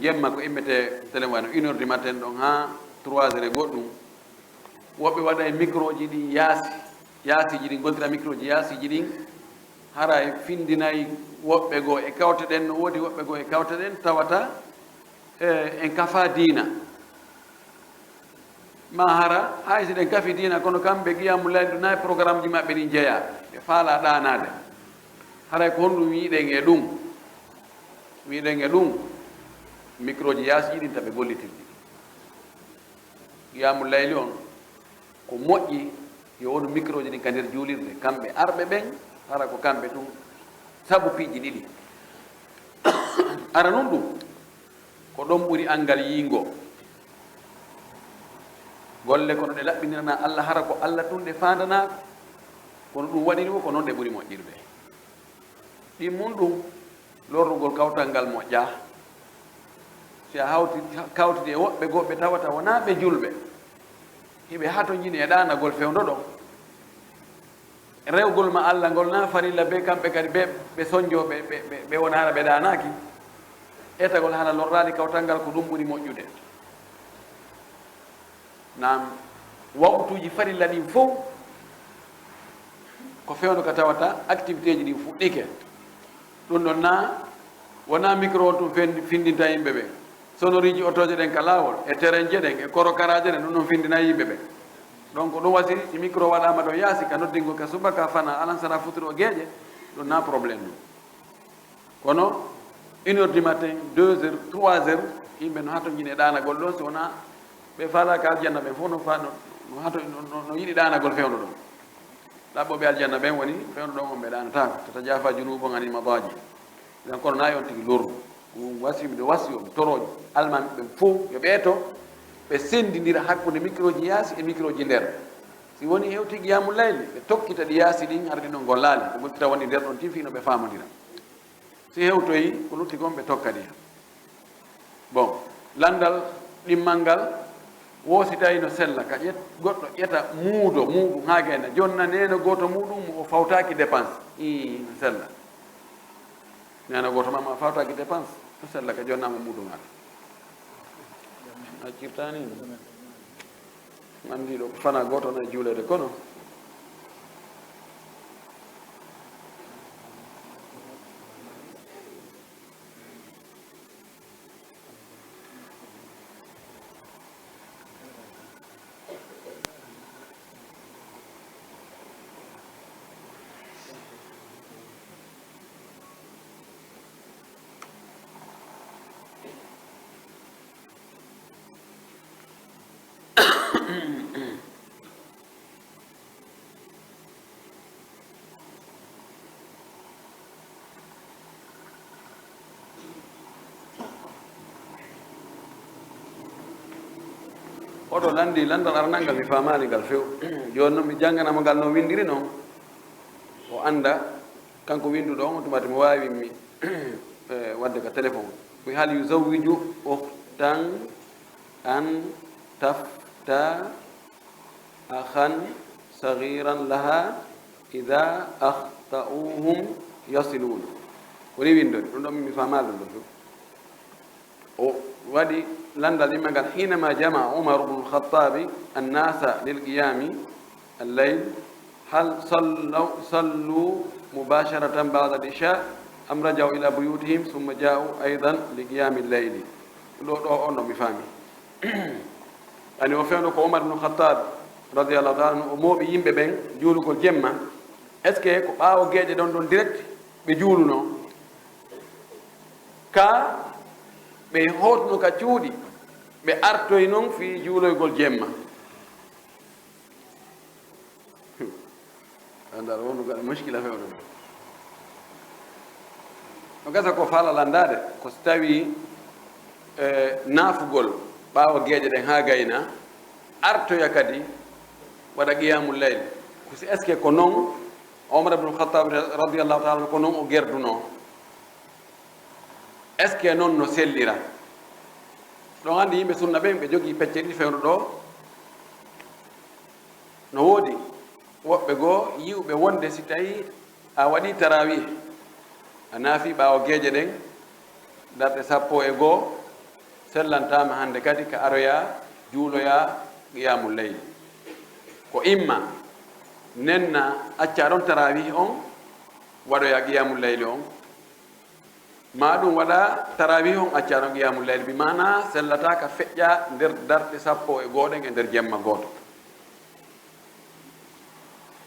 jemma ko immetee telen wano une heure du matin ɗon haa trois heures e goɗɗum. Woɓɓe waɗa e microji ɗin yaasi, yaasiiji ɗin, gontira microji yaasiiji ɗin, haray findinay woɓɓe goo e kawte ɗen, no woodi woɓɓe goo e kawte ɗen tawata, e, en kafaa diina. Ma hara, hay si ɗen kafi diina, kono kamɓe qiyaamu layli ɗum, na e programmeji maɓɓe ɗin jeyaa. Ɓe faalaa ɗaanaade. Haray ko honɗum wi'uɗen e ɗum? Wi'uɗen e ɗum, microji yaasi ɗin ta ɓe gollitirɗi. Qiyaamu layli on, ko moƴƴi yo wonu microji ɗin ka nder juulirde, kamɓe arɓe ɓen, hara ko kamɓe tun sabu piiji ɗiɗi. Ara nun ɗum, ko ɗon ɓuri anngal yiingo. Golle kono ɗe laɓɓinirana Alla, hara ko Alla tun ɗe faandanaa, kono ɗum waɗiri wo ko non ɗe ɓuri moƴƴirde. Ɗimmun ɗum, lorrugol kawtal ngal moƴƴaa. Si a hawti, kawtidi e woɓɓe goo ɓe tawata wonaa ɓe julɓe, hiɓe hatonjini e ɗaanagol fewndo ɗon. Rewgol ma Alla ngol na farilla, be kamɓe kadi be ɓe sonjoo, ɓe, ɓe, ɓe, ɓe wona hara ɓe ɗaanaaki. Etagol hara lorraali kawtal ngal, ko ɗum ɓuri moƴƴude. Naam, waqtuuji farilla ɗin fow, ko fewndo ka tawata activité ji ɗin fuɗɗike. Ɗum ɗon na, wona micro on tun fen-, findinta yimɓe ɓen. Sonoriiji otooje ɗen ka laawol, e terenje ɗen, e korokaraaje ɗen, ɗum ɗon findina yimɓe ɓen. Donc, ɗum wasi, si micro waɗaama ɗo yaasi, ka noddingol ka subaka, fana, alansara, futuro, geeƴe, ɗum na problème ɗum. Kono, une heure du matin, deux heures, trois heures, yimɓe no hatonjini e ɗaanagol ɗon, si wona ɓe faalaaka aljanna ɓen fof no fa-, no, no hato-, no, no, no yiɗi ɗaanagol fewndo ɗon. Ɗaɓɓooɓe aljanna ɓen woni fewndo ɗon on ɓe ɗaanataako. Tatajafa junubuhum anil madaji. Ɗon kono na on tigi lorru. Ɗum wasi, miɗo wasi, on toro almaami ɓen fof yo ɓe eto, ɓe senndindira hakkunde microji yaasi e microji nder. Si woni hewti qiyaamu layli, ɓe tokkita ɗi yaasi ɗin, hara ɗin ɗon gollaali. Ɓe gollita woni nder ɗon tin fii no ɓe faamondira. Si hewtoyi, ko lutti kon ɓe tokka ɗi. Bon, lanndal ɗimmal ngal, wo si tawi no sella, ka ƴet-, goɗɗo ƴeta muudo muuɗum haa gayna, jonna neeno gooto muuɗum mo o fawtaaki dépense. Ii, no sella. Neeno gooto ma, ma fawtaaki dépense, no sella ka jonnaama muudo ngal. A accirtaani? Anndi ɗo ko fana gooto na e juuleede kono. Oɗo lanndi lanndal aranal ngal, mi faamaali ngal few. Jooni noon mi janngana mo ngal no winndiri noon. O annda, kanko winnduɗo on, on tuma mo waawi mi, eh, waɗde ka téléphone. Ko hal yuzawwiju ukhtan an tafta akhan saghiran laha idha akhta'uhum yasilun. Ko ni winndori, ɗum ɗon mi faamaali ɗum ɗon few. O waɗi lanndal ɗimmal ngal, حينما جمع عمر بن الخطاب الناس للقيام الليل، هل صلوا، صلوا مباشرة بعد العشاء أم رجعوا إلى بيوتهم ثم جاءوا أيضا لقيام الليل؟ Ɗo, ɗo on no mi faami. Ani o fewndo ko Umar ibn Khattab radiyallahu ta'ala anhu, o mooɓi yimɓe ɓen juulugol jemma. Est-ce que ko ɓaawo geeƴe ɗon ɗon direct ɓe juulunoo? Ka ɓe hootno ka cuuɗi, ɓe artoy non fii juuloygol jemma. Andal wondu gaɗa muskila fewndo. No gasa ko faala lanndaade, ko so tawi, eh, naafugol ɓaawo geeƴe ɗen haa gayna, artoya kadi waɗa qiyamul layl. Ko si, est-ce que ko non Omar ibn Khattab radiyallahu ta'ala anhu, ko non o gerdunoo? Est-ce que non no sellira? Ɗon anndi yimɓe sunna ɓen, ɓe jogii pecce ɗiɗi fewndo ɗo. No woodi woɓɓe goo yi'uɓe wonde si tawi a waɗii tarawih, a naafi ɓaawo geeƴe ɗen, darɗe sappo e goo, sellantaama hannde kadi ka aroya juuloya qiyamul layl. Ko imma nenna acca ɗon tarawih on, waɗoya qiyamul layl on, ma ɗum waɗa tarawih on acca ɗon qiyamul layl, bi maana sellata ka feƴƴa nder darɗe sappo e goo ɗen e nder jemma gooto.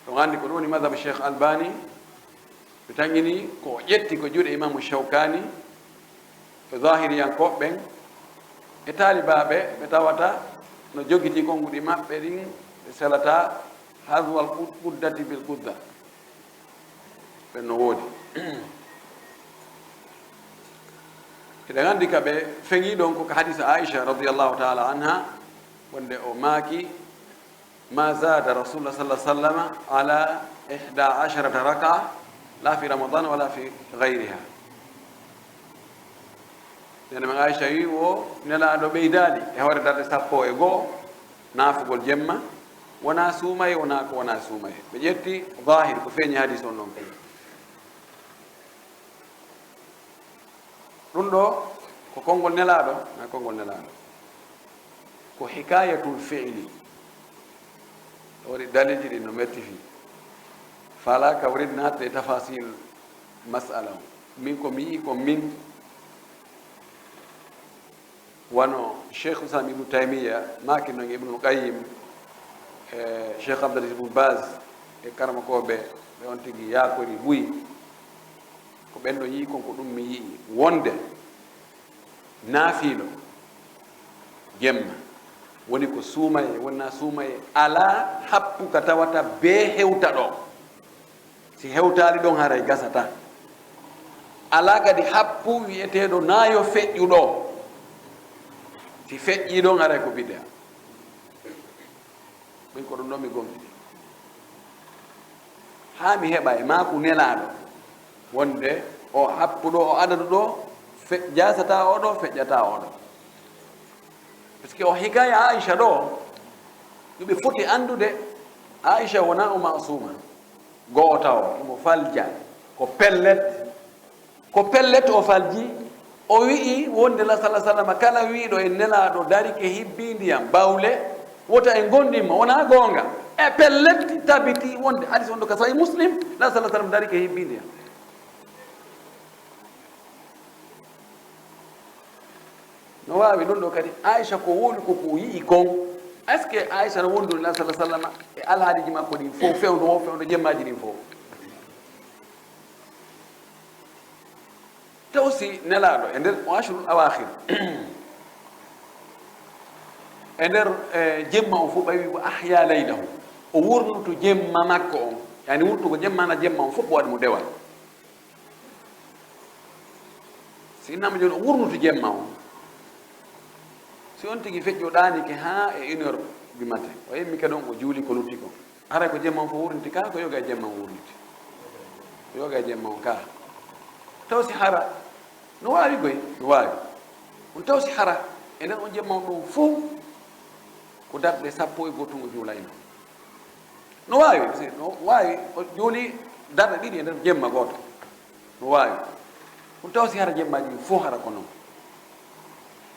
Ɗon anndi ko ɗum woni madhab Cheikh Albani, ɓe tanƴini ko o ƴetti ko juuɗe Imamu Shawkani, e zahiriyankooɓe ɓen, e taalibaaɓe ɓe tawata No jogiti konnguɗi maɓɓe ɗin, ɓe selata hazwal qud-, quddati bil qudda. Ɓen no woodi. Eɗen anndi ka ɓe feŋi ɗon ko ka hadisa Aisha radiyallahu ta'ala anha, wonde o maaki, "Ma zada Rasulullah sallallahu alaihi wasallam ala ihda asharata raka, la fi Ramadan wala fi ghayriha." Nene men Aisha wi o Nelaaɗo ɓeydaali e hoore darɗe sappo e go'o naafugol jemma, wonaa suumaye, wonaa ko wonaa suumaye. Ɓe ƴetti zahir ko feeñi hadis on ɗon kon. Ɗum ɗo ko konngol Nelaaɗo, na konngol Nelaaɗo. Ko hikayatul fi'li. O waɗi dalilji ɗin no metti fii. Faalaa kawrid naatde e tafasil mas'ala on. Min ko mi yi'i ko min, wano Cheikh Islam Ibnu Taymiya, maaki non Ibnu Qayyim, e Cheikh Abdul Aziz Ibnu Baz, e karamokooɓe ɓe on tigi yaakori buy. Ko ɓen ɗon yi'i kon, ko ɗum mi yi'i wonde naafiilo jemma, woni ko suumaye, wonnaa suumaye, alaa happu ka tawata bee hewta ɗo. Si hewtaali ɗon, haray gasata. Alaa kadi happu wi'eteeɗo naa yo feƴƴu ɗo. Si feƴƴii ɗon, haray ko bid'a. Min ko ɗum ɗo mi gomɗini. Haa mi heɓa e maaku Nelaaɗo wonde o happu ɗo, o adadu ɗo, fe-, jaasata o ɗo, feƴƴata o ɗo. Parce que o hikaya Aisha ɗo, ɗum ɓe foti anndude, Aisha wonaa o ma'suuma. Go'o tawo, imo falja, ko pellet, ko pellet o falji, o wi'i wonde la sallallahu alaihi wasallam kala wi'uɗo e Nelaaɗo darike hibbi ndiyam bawle, wota en gondin mo, wonaa goonga. E pellet tabiti wonde hadis on ɗo ka Sahih Muslim, la sallallahu alaihi wasallam darike hibbi ndiyam. No waawi ɗum ɗo kadi, Aisha ko woni ko ko yi'i kon. Est-ce que Aisha no wondude la sallallahu alaihi wasallam e alhaaliiji makko ɗin fof, fewndo o, fewndo jemmaaji ɗin fof? Taw si Nelaaɗo e nder o ashrul awakhir, e nder, eh, jemma on fof, ɓawi wa ahya laylahu, o wurnuto jemma makko on, yani wurtugo jemma na jemma on fof ko waɗi mo dewal. Si innama jooni o wurnuto jemma on, si on tigi feƴƴo ɗaanike haa e une heure du matin, o yimmi kadi on o juuli ko lutti kon. Haray ko jemma on fof wurniti, kaa ko yoga e jemma on wurniti? Ko yoga e jemma on kaa. Taw si hara, no waawi koy, no waawi. On taw si hara, e nder on jemma on ɗon fof, ko darɗe sappo e go'o tun o juulayno. No waawi, si no waawi, o juuli darɗe ɗiɗi e nder jemma gooto. No waawi. Ɗum taw si hara jemmaaji ɗin fof hara ko non.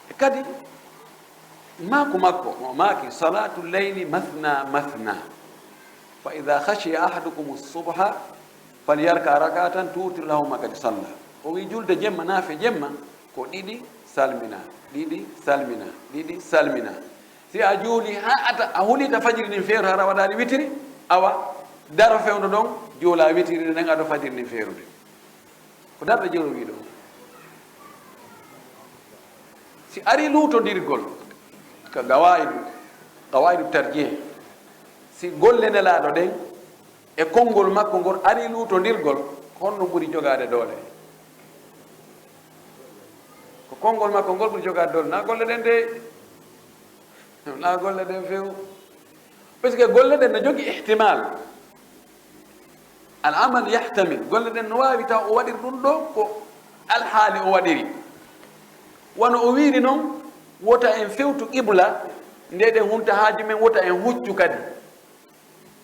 E kadi, maaku makko, mo maaki, "Salatu layli mathna mathna. Fa idha khashiya ahadukumu subha, falyarka rak'atan tutiru lahu ma qad salla." O wi julde jemma, naafe jemma, ko ɗiɗi salmina, ɗiɗi salmina, ɗiɗi salmina. Si a juuli haa ata, a hulita fajiri ndin feeru, hara waɗaali witiri, awa, daro fewndo ɗon, juula witiri nden, ado fajiri ndin feerude. Ko darɗe jeeɗo wi'i ɗo. Si ari luutondirgol ka gawaidu, gawaidu tarjih, si golle Nelaaɗo ɗen e konngol makko ngol ari luutondirgol, ko honno ɓuri jogaade doole? Ko konngol makko ngol ɓuri jogaade doole, na golle ɗen de, na golle ɗen few. Parce que golle ɗen no jogi ihtimal. Al amal yahtamil. Golle ɗen no waawi taw o waɗiri ɗum ɗo ko alhaali o waɗiri. Wano o wiiri non, wota en fewtu qibla, nde ɗen hunta haaju men, wota en huccu kadi.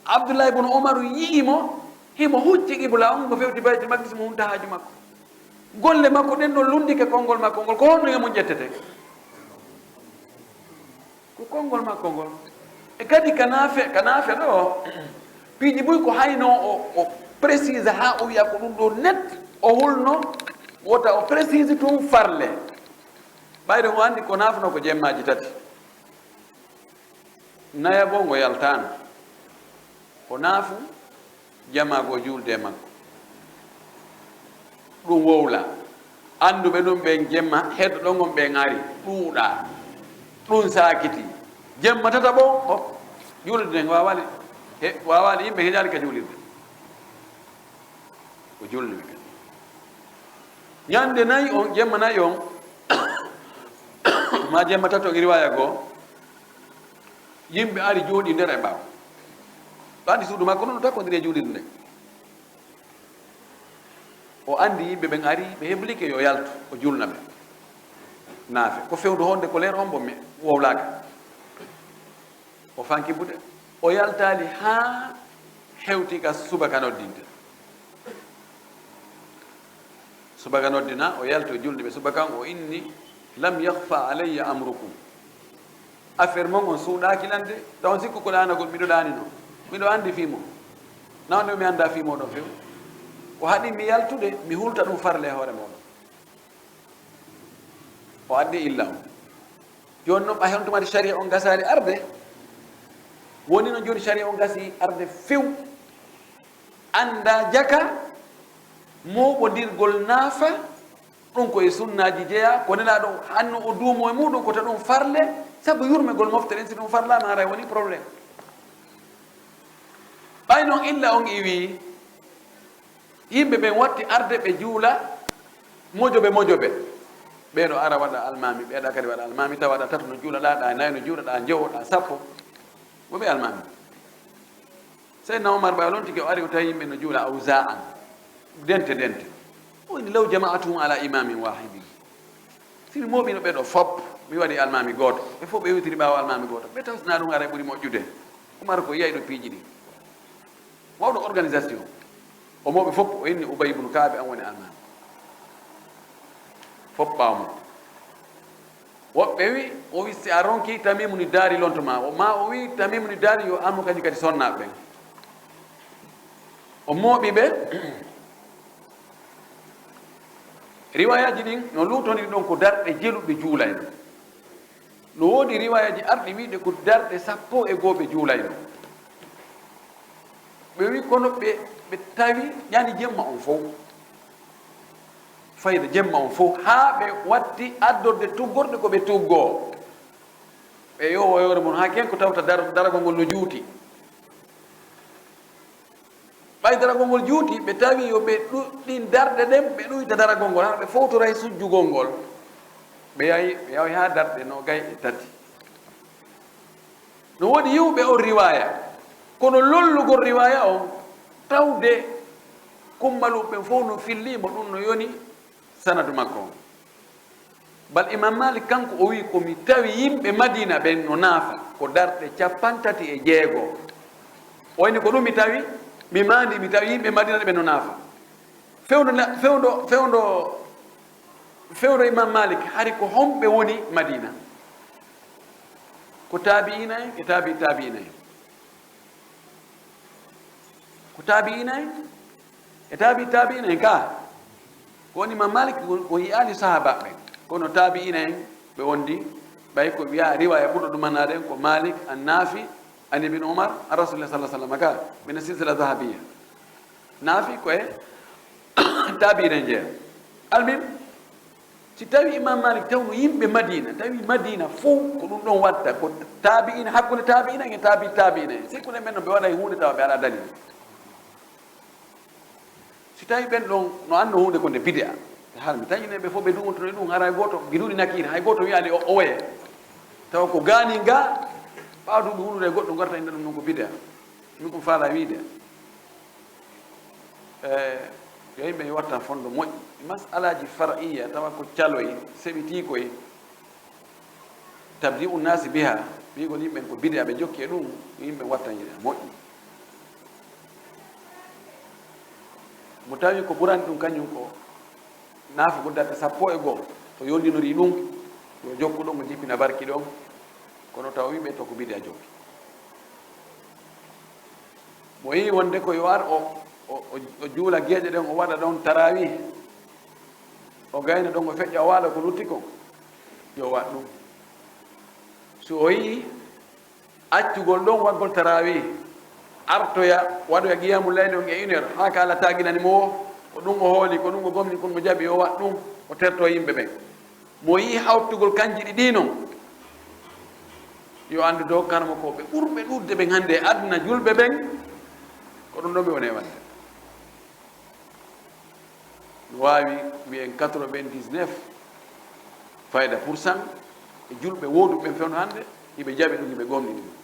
Abdullahi ibn Umar yi'i mo, himo hucci qibla on, mo fewti Baytul Maqdis, mo hunta haaju makko. Golle makko ɗen ɗon lunndike konngol makko ngol, ko honno e mun ƴettete? Ko konngol makko ngol. E kadi ka naafe, ka naafe ɗo, piiji buy ko hayno o, o précise haa o wi'a ko ɗum ɗo net, o hulno, wota o précise tun farle. Ɓayde o anndi ko naafno ko jemmaaji tati. Naya goo ngo yaltaano. O naafu jamaa goo juulde e makko. Ɗum wowla. Annduɓe ɗum ɓen jemma heddo ɗon on ɓen ari. Ɗuuɗa. Ɗum saakiti. Jemma tataɓo o, juulirde nden waawaali, he waawaali, yimɓe heƴaali ka juulirde. O juulni ɓe kadi. Ñande nayi on, jemma nayi on, ma jemma tato e riwaaya goo, yimɓe ari jooɗii nder e ɓaawo. Ɗo andi suudu makko non, o takkondiri e juulirde nden. O andi yimɓe ɓen ari, ɓe heblike yo yaltu, o julna ɓe. Naafe. Ko fewndo honde, ko leer on bo mi wowlaaka. O fanki buɗe. O yaltaali haa hewti ka subaka noddinte. Subaka noddina, o yalti, o julni ɓe subaka on, o inni: "Lam yakhfa alayya amrukum." Affaire mon on suuɗaaki lan de, taw on sikku ko ɗaanagol, miɗo ɗaanino. Miɗo andi fii mon. Na on mi anda fii moɗon few. Ko haɗi mi yaltude, mi hulta ɗum farle e hoore moɗon. O addi illa on. Jooni non, ɓay honto mari sariya on gasaali arde? Woni non jooni sariya on gasi arde few. Anda jaka, mooɓondirgol naafa, ɗum ko e sunnaaji jeyaa, ko Nelaaɗo hanno o duumo e muɗum, ko ta ɗum farle, sabu yurmegol mofte ɗen, si ɗum farlaama, haray woni problème. Ɓay non illa on iwii, yimɓe ɓen watti arde ɓe juula mojobe mojobe. Ɓee ɗo ara waɗa almaami, ɓee ɗa kadi waɗa almaami, tawa ɗa tato no juula ɗa, ɗa nayo no juula ɗa, njowo ɗa, sappo. Wo ɓe almaami. Seydina Omar ɓay o lontike, o ari, o tawi yimɓe no juula awza'an, dente dente. O inni: "Law jama'atuhum ala imamin wahidin." Si mi mooɓino ɓee ɗo fop, mi waɗi almaami gooto, ɓe fof ɓe yewtiri ɓaawo almaami gooto, ɓe taw si na ɗum ara e ɓuri moƴƴude. Omar ko yiyay ɗo piiji ɗi. Mawɗo organisation. O mooɓe fof, o inni Ubay ibn Ka'b an woni almaami. Fof ɓaawo mum. Woɓɓe wi, o wi si a ronki Tamimu ni daari lonto ma. O ma o wi Tamimu ni daari yo amu kañum kadi sonnaaɓe ɓen. O mooɓi ɓe. Riwayaaji ɗin no luutondiri ɗon ko darɗe jeluɓe juulayno. No woodi riwayaaji arɗi wiide ko darɗe sappo e goo ɓe juulayno. Ɓe wi kono ɓe, ɓe tawi ƴani jemma on fow. Fayda jemma on fow, haa ɓe watti addorde tuggorɗe ko ɓe tuggoo. Ɓe yowo yoore mum, haa ken ko tawta dar-, daragol ngol no juuti. Ɓay daragol ngol juuti, ɓe tawi yo ɓe ɗu-, ɗin darɗe ɗen, ɓe ɗuyta daragol ngol, hara ɓe fowtoray sujjugol ngol. Ɓe yahi, ɓe yahi haa darɗe noogay e tati. No woodi yi'uɓe on riwaaya, kono lollugol riwaaya on, tawde kummaluɓe ɓen fow no fillii mo, ɗum no yoni sanadu makko on. Bal Imam Malik kanko o wi, ko mi tawi yimɓe Madina ɓen no naafa ko darɗe cappanɗe tati e jeego. O inni ko ɗum mi tawi, mi maandi, mi tawi yimɓe Madina ɓen no naafa. Fewndo na-, fewndo, fewndo, fewndo Imam Malik, hari ko homɓe woni Madina? Ko taabi'ina en e taabi taabi'ina en. Ko taabi'ina en e taabi taabi'ina en ka. Ko woni Imam Malik ko, ko yi'aali sahaaba ɓen. Kono taabi'ina en ɓe wondi, ɓay ko wi'a riwaya ɓurɗo ɗum manaɗen ko Malik an Nafi an Ibn Umar an Rasulillah sallallahu alaihi wasallam ka, min silsila dhahabiyya. Nafi ko e taabi'ina en jeeya. Almin, si tawi Imam Malik tawno yimɓe Madina, tawi Madina fow ko ɗum ɗon watta, ko taabi'ina, hakkunde taabi'ina e taabi taabi'ina en. Sikkude men no ɓe waɗay huunde tawa ɓe alaa dalil. Si tawi ɓen ɗon no anno huunde ko nde bid'a, ɓe haala mi tañi ɓe fof ɓe du'untuno e ɗum, hara hay gooto, giduɗi nakiiri, hay gooto wi'aali o, o woye. Tawa ko gaani ga, ɓaawa duuɓi wulude e goɗɗo garta inda ɗum ɗum ko bid'a. Min ko mi faala wiide. E, yo yimɓe yo watta fondo moƴƴi. Mas'alaaji far'iyya tawa ko caloy, seɓitii koy. Tabdi'u nnaasi biha, wi'ugol yimɓe ko bid'a, ɓe jokki e ɗum, yimɓe watta yiɗa moƴƴi. Mo tawi ko ɓurani ɗum kañum ko naafugol darɗe sappo e goo, o yondinori ɗum, yo jokku ɗon, o jippina barki ɗon, kono taw wi'uɓe to ko bid'a jokki. Mo yi'i wonde ko yo ar o, o, o, o juula geeƴe ɗen, o waɗa ɗon tarawih, o gayna ɗon, o feƴƴa, o waala ko lutti kon, yo waɗ ɗum. So o yi'i accugol ɗon waɗgol tarawih, artoya, waɗoya qiyamul layli on e une heure, haa ka Allah taaginani mo o, ko ɗum o hooli, ko ɗum o gomni, kon mo jaɓi, yo waɗ ɗum, o terto yimɓe ɓen. Mo yi'i hawtugol kanji ɗiɗi non, Yo anndu dow karmokooɓe ɓurɓe ɗuuɗde ɓen hannde e aduna, julɓe ɓen, ko ɗum ɗo ɓe woni e waɗde. No waawi wiyen quatre-vingt-dix-neuf fayda pour cent e julɓe wooduɓe ɓen fewndo hannde, hiɓe jaɓi ɗum, hiɓe gomɗini ɗum.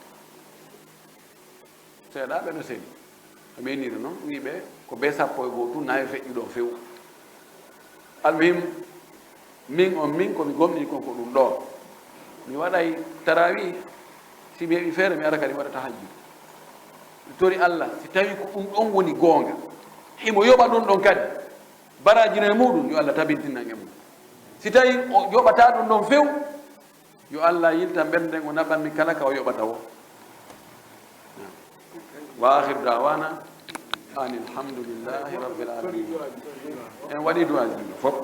Seeɗaaɓe no seli. Ko ɓe nii noon, wiiɓe ko bee sappo e goo tun, nayi feƴƴu ɗon few. Almuhim, min on, min ko mi gomɗini kon ko ɗum ɗoo. Mi waɗay tarawih, si mi heɓi feere, mi ara kadi mi waɗa tahajjud. Mi tori Allah, si tawi ko ɗum ɗon woni goonga, himo yoɓa ɗum ɗon kadi, baraaji no e muɗum, yo Allah tabintinan e mum. Si tawi o yoɓataa ɗum ɗon few, yo Allah yilta mbernde ngo naɓanmi kala ka o yoɓata woo. Wa akhiru da'wana anil hamdulillahi rabbil alamin. En waɗi du'aaji yimɓe fof.